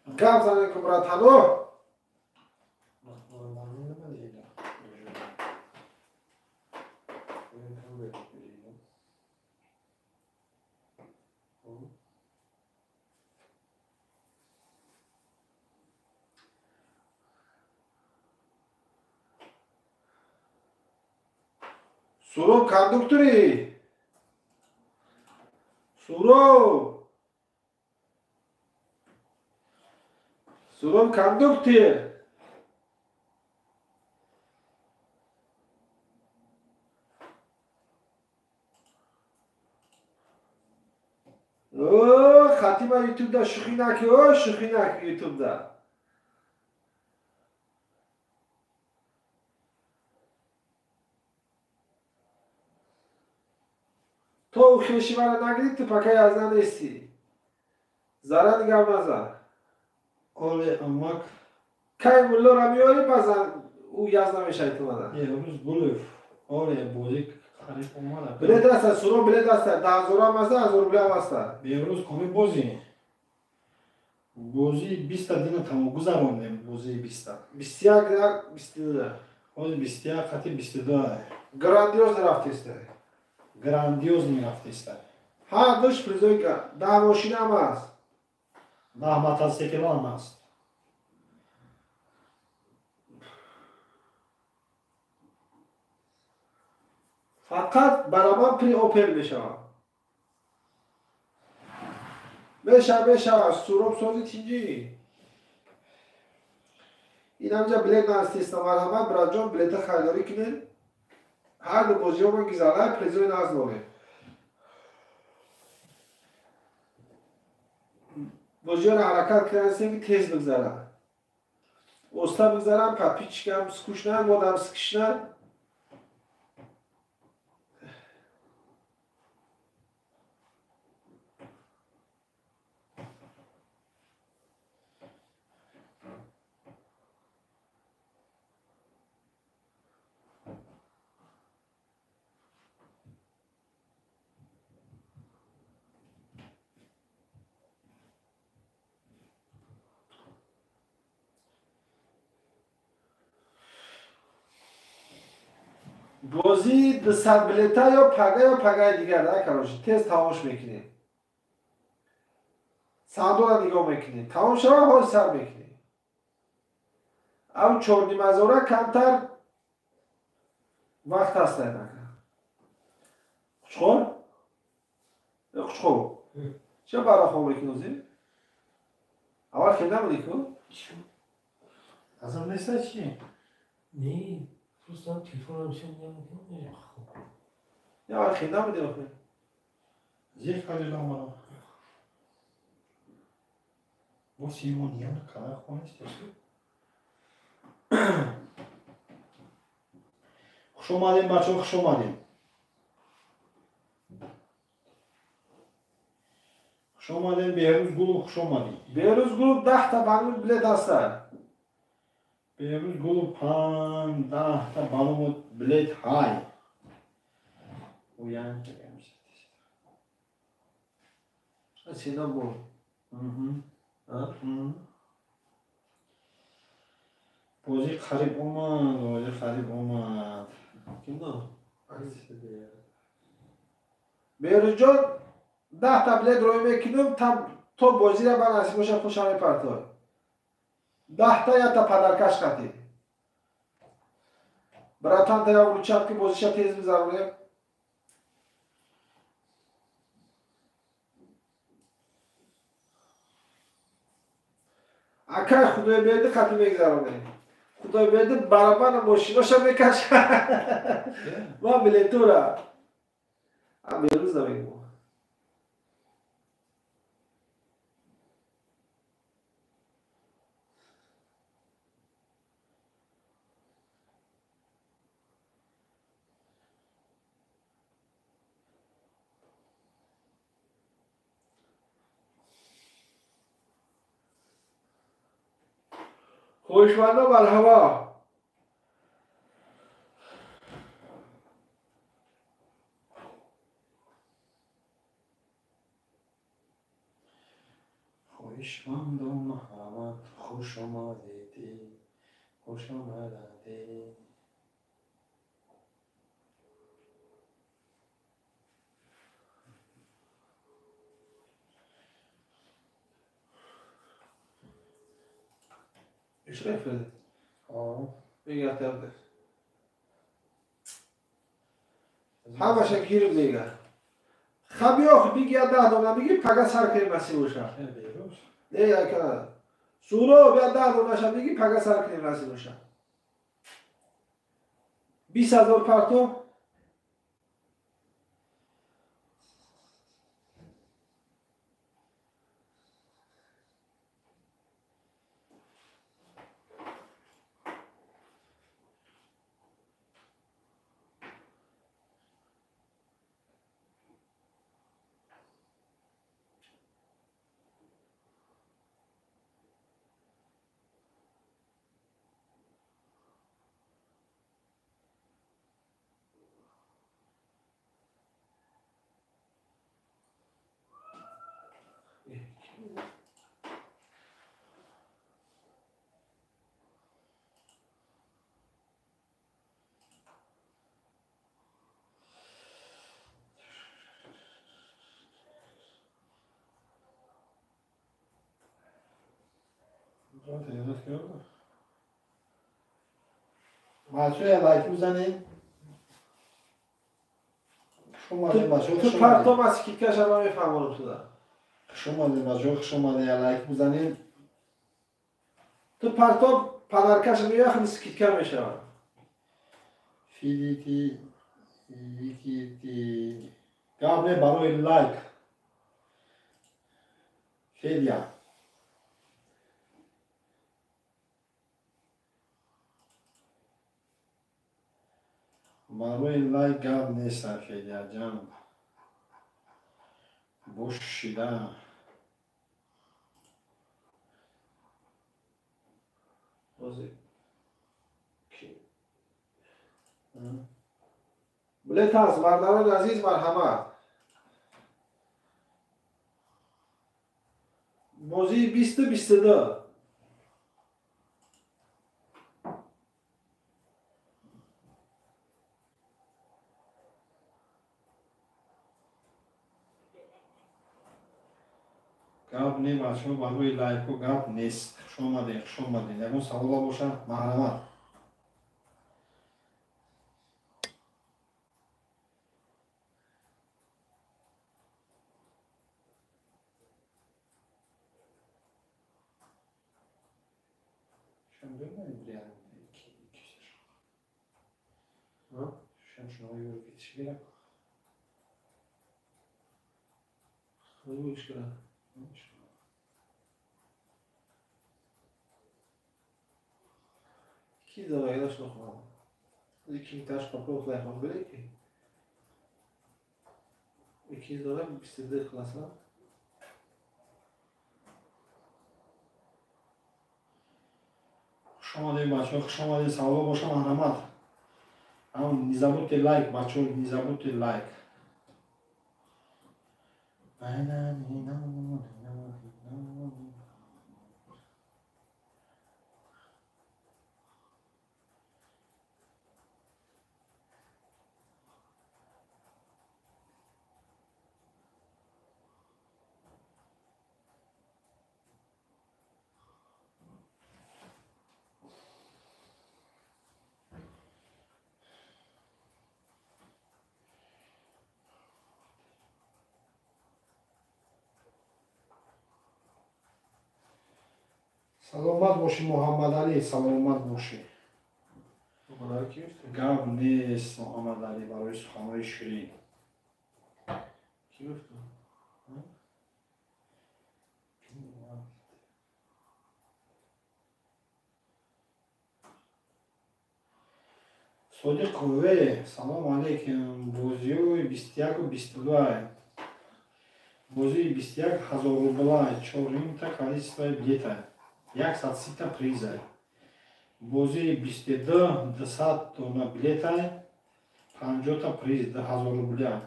Гап занед ку, братано. Суроб, кондуктори Суроб, Суроб, кондуктор. О, хатима ютубда шӯхӣ наки, о, шӯхӣ наки ютубда. То хеши мара нагирӣ, ту пока язна нестӣ. Зара нигам назан. Оле амак. Кай муллора меёрӣ, баъзан ӯ язна мешавад ту мана. Рӯз Гулев. Оле бозӣ қариб омада. Билет аста, Суроб, билет аста, 10 000-ам аста, 1000 рублиам аста. Берӯз коми бозӣ. Бозии 20-та дина тамом гузарондем, бозии 20-та. 21, 22. Ҳозир 21 қати 22. Грандиоз рафтеста. Грандиоз мерафтеста. Ҳар душ призои 10 мошинам аст. 10 мотоциклам аст. Фақат бараман при Опел мешавад. Мешава, мешава, Суроб, сози, тинҷӣ. Инамҷа билет настеста, марҳамат, братҷон, билета харидорӣ кунед. Ҳар ду бозиҳо ма гизалай, призои нағз дорем. Бозиёро ҳаракат кардастем, ки тез бигзарад. Оста бигзарам, подписчикам скучно, модам скучно. Бозии 200 билета ё пага ё пагаи дигар, да, короче, тез тамош мекунем. Сандура нигоҳ мекунем. Тамом шава, ҳол сар мекунем. Ав 4,5 ҳазора камтар вақт ҳаст айнака. Қучқор? Қучқор. Ча барахо мекунӣ озӣ? Аввал хел набудӣ ку? Азоб неста чи? Не. Просто телефонам все не Я хел набудӣ охир. Зир кардила маро. Бо симон яна кара хонест. Хуш омадем, бачаҳо, хуш омадем. Хуш омадем, Беҳрӯз Гулов, хуш омадӣ. Беҳрӯз Гулов 10 та банут билет ҳастанд. Беҳрӯз Гулов 5 10 та банут билет ҳай. Оян Сина бо. Бозӣ қариб омад, бозӣ қариб омад. Кино? Беҳрӯзҷон 10 та билет рӯй мекунам, то бозира ба насиб боша хуша мепартор. 10 та якта падаркаш қатӣ. Братан, та я вручат, ки бозиша тез бизаронем. Акай Худойберди қатӣ мегзаронем. Худойберди барабана мошиноша мекаша. Ма билетура. А Беҳрӯз намегӯ. Хоҳишмандо марҳабо. Хоҳишмандо марҳамат, хуш омадед, хуш омадед. Ишраф мегардад. Ҳамаша гириб мега. Хабиёх биги я 10 дона биги пага сар кунем насиб боша. Не яка. Суроб я 10 донаша биги пага сар кунем насиб боша. 20 000 парто. بچه لایک بزنید. خوش اومدین بچه، تو پرتاب از کیکش هم میفهمم تو دا. خوش اومدین بچه، خوش اومدین، لایک بزنید. تو پرتاب پدرکش میاد خیلی скидка мешавад. Фидити икити гап не барои лайк. Федя. Барои лайк гап нест, Федяҷан. Бошида. Билет ҳаст, бародарони азиз, марҳамат. Бозии 20-22. Гап не, бачаҳо, барои лайку гап нест. Хуш омадед, хуш омадед. Ягон савола боша, марҳамат. Ки давайдаш нохоҳам. Ики таш папо лайхон биле ки. Ики давай 22 класса. Хуш омадед, бачаҳо, хуш омадед. Саволо боша, марҳамат. Ам не забудьте лайк, бачаҳо, не забудьте лайк. Саломат бошӣ, Муҳаммадалӣ, саломат бошӣ. Гап нест, Муҳаммадалӣ, барои суханҳои ширин. Содиқ В, салом алейкум. Бозиҳои 21-22. Бозии 21 ҳазор рубла, чорнимта количествои билета. 130 приза. Бозии 22 200 дона билета, 50 приз, 2000 рубля.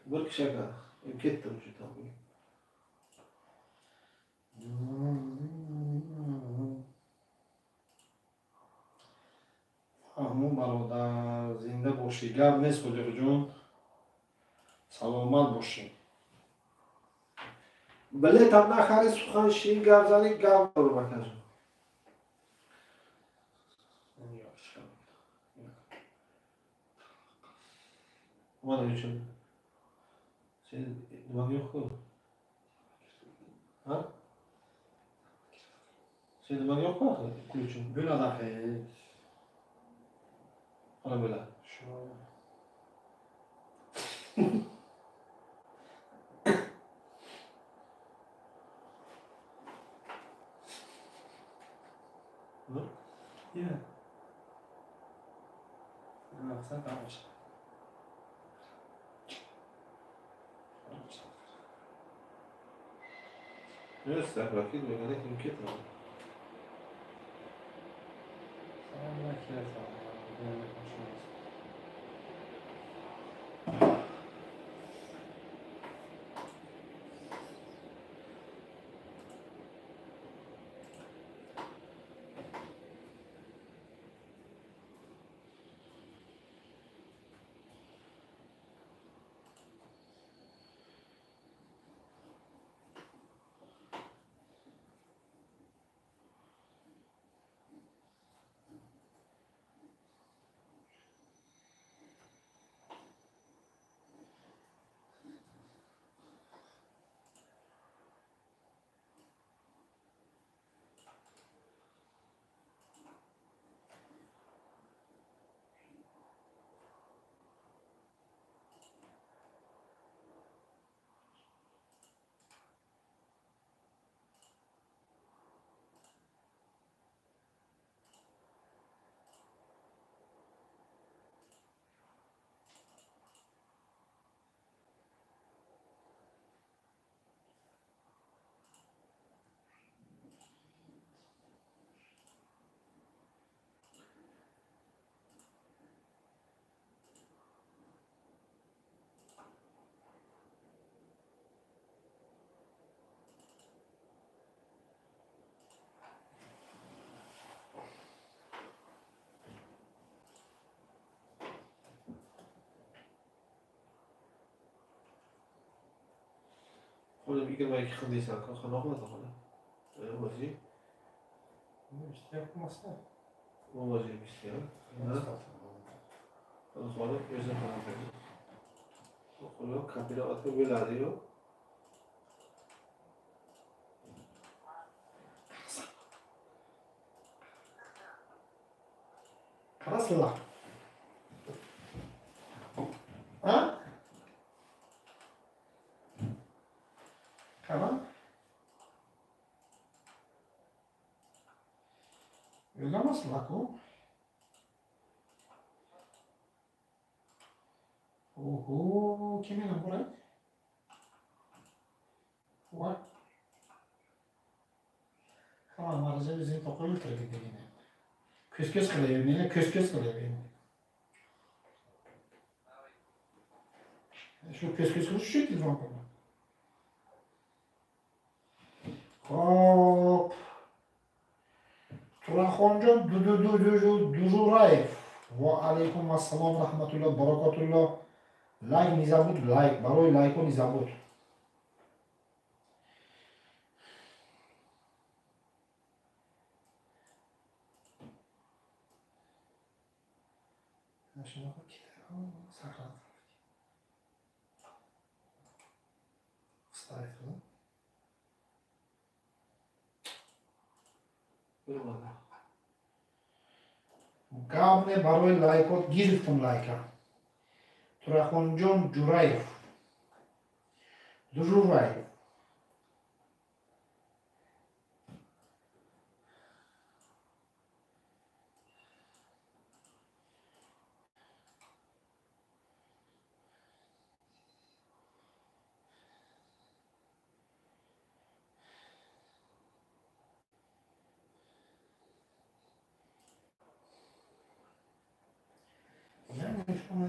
Bir kishi aka, ketdi o'sha tomonga. Фаҳму, бародар, зинда бошӣ. Гап нест, Содиқҷон, саломат бошӣ. Билетам нахарӣ, сухан ширин гап занӣ, гап дорум акаҷон. Mana uchun. Sen nimang yo'q-ku? Ha? Sen nimang yo'q-ku axir? Ключing. Bo'ladi axir. Mana bo'ladi. Shu. Ya. Maqsad tamosha. Yo'q, ketmaganda kim ketmadi? Хоним 22 хил дейсан, хона қилadi xona. Бозӣ. 21 emasda. Бозӣ 21. Xona o'zi xona. Xona kooperativga bo'ladi-yu. Qarasizlar. Ha? Qara. Yo'lamasizlar-ku. Oho, kim edi bular? Voy. Hamma maraja o'zini to'qib o'ltirdi degan. Ko'z-ko'z qilaver, meni ko'z-ko'z qilaver. Shu ko'z-ko'z qilish uchun telefon qildim. Xo'p. Turaxonjon Dujurayev. Va alaykum assalom rahmatulloh barakatulloh. Лайк не забудь, лайк. Барои лайку не забудь. Гап не барои лайкот гирифтум лайка. Турахонҷон Ҷураев. Дужураев.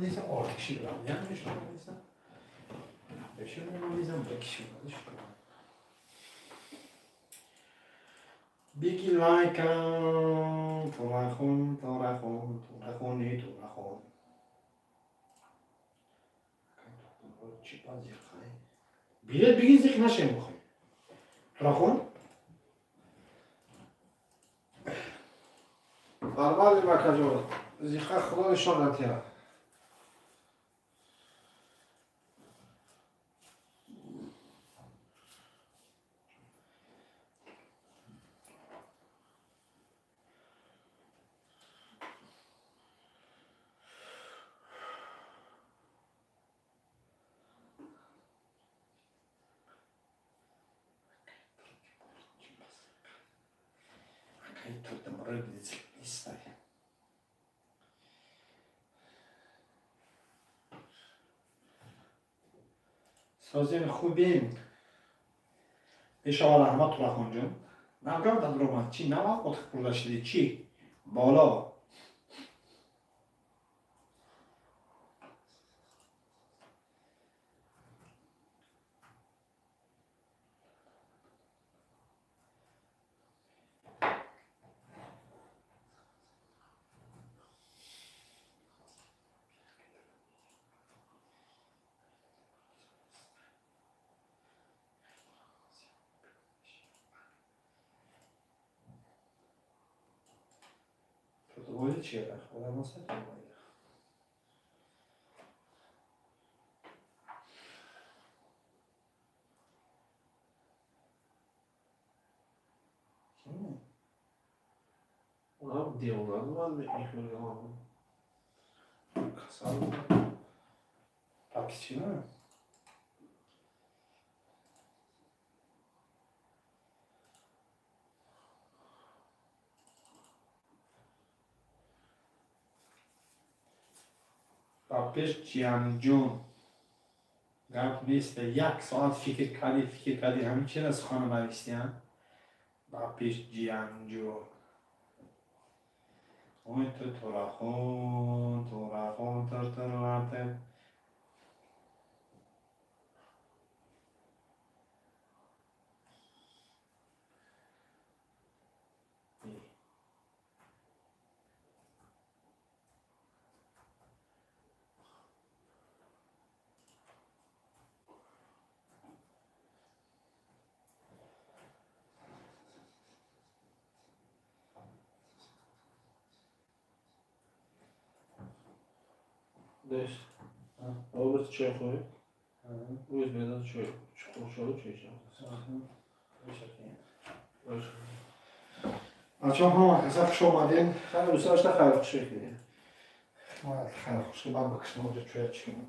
Deysan, 6 kishi bo'ladi. Yana 5 deysan. 5 deysan, 1 kishi bo'ladi shu. Bigi like Turaxon, Turaxon, Turaxoni, Turaxon. Билет биги зиқ нашем бухай. Турахон? Нормально макаҷон. Зиқа худо нишон натиҳад. Созем хубем. Бешава раҳмат Турахонҷон. Навгам дадрома чи нава отх пурда шиди чи? Боло. Чера, Унам девона ман касал. Пакчина. Ба пеш ҷиянҷон гап нест, як соат фикр кардӣ, ҳамин чира сухана навистиям? Ба пеш ҷиянҷон. Ой ту Турахон, Турахон, тыр-тыр-тыр. Деш. Образ чой хӯрӣ. Уз медон чой, чуқур шоду чой шав. Ачо ҳама каса хуш омадем. Хайр, дӯстон, хайр хуш мекунем. Хайр хуш ман бикшам оҷа чоя чӣ кунам.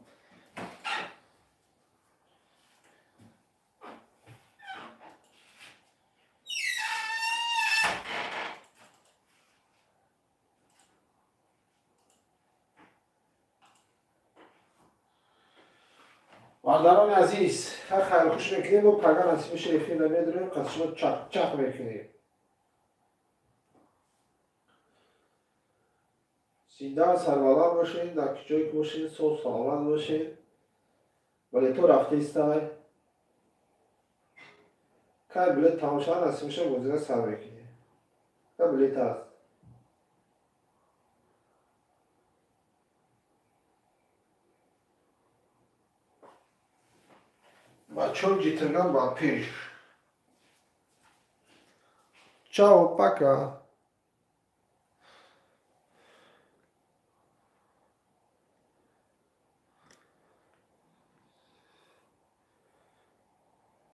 Бародарони азиз, ҳар хайрхуш мекунем ва пага насибиша эфир намедорем, қас шумо чақ-чақ мекунем. Зинда сарбаланд бошед, дар ҷое ки бошед, соз саломат бошед. Вале то рафтаистай. Кай билет тамом шавад, насибиша бозира сар мекунем. Кай билет аст. Бачон ҷитирган ба пеш. Чао, пока.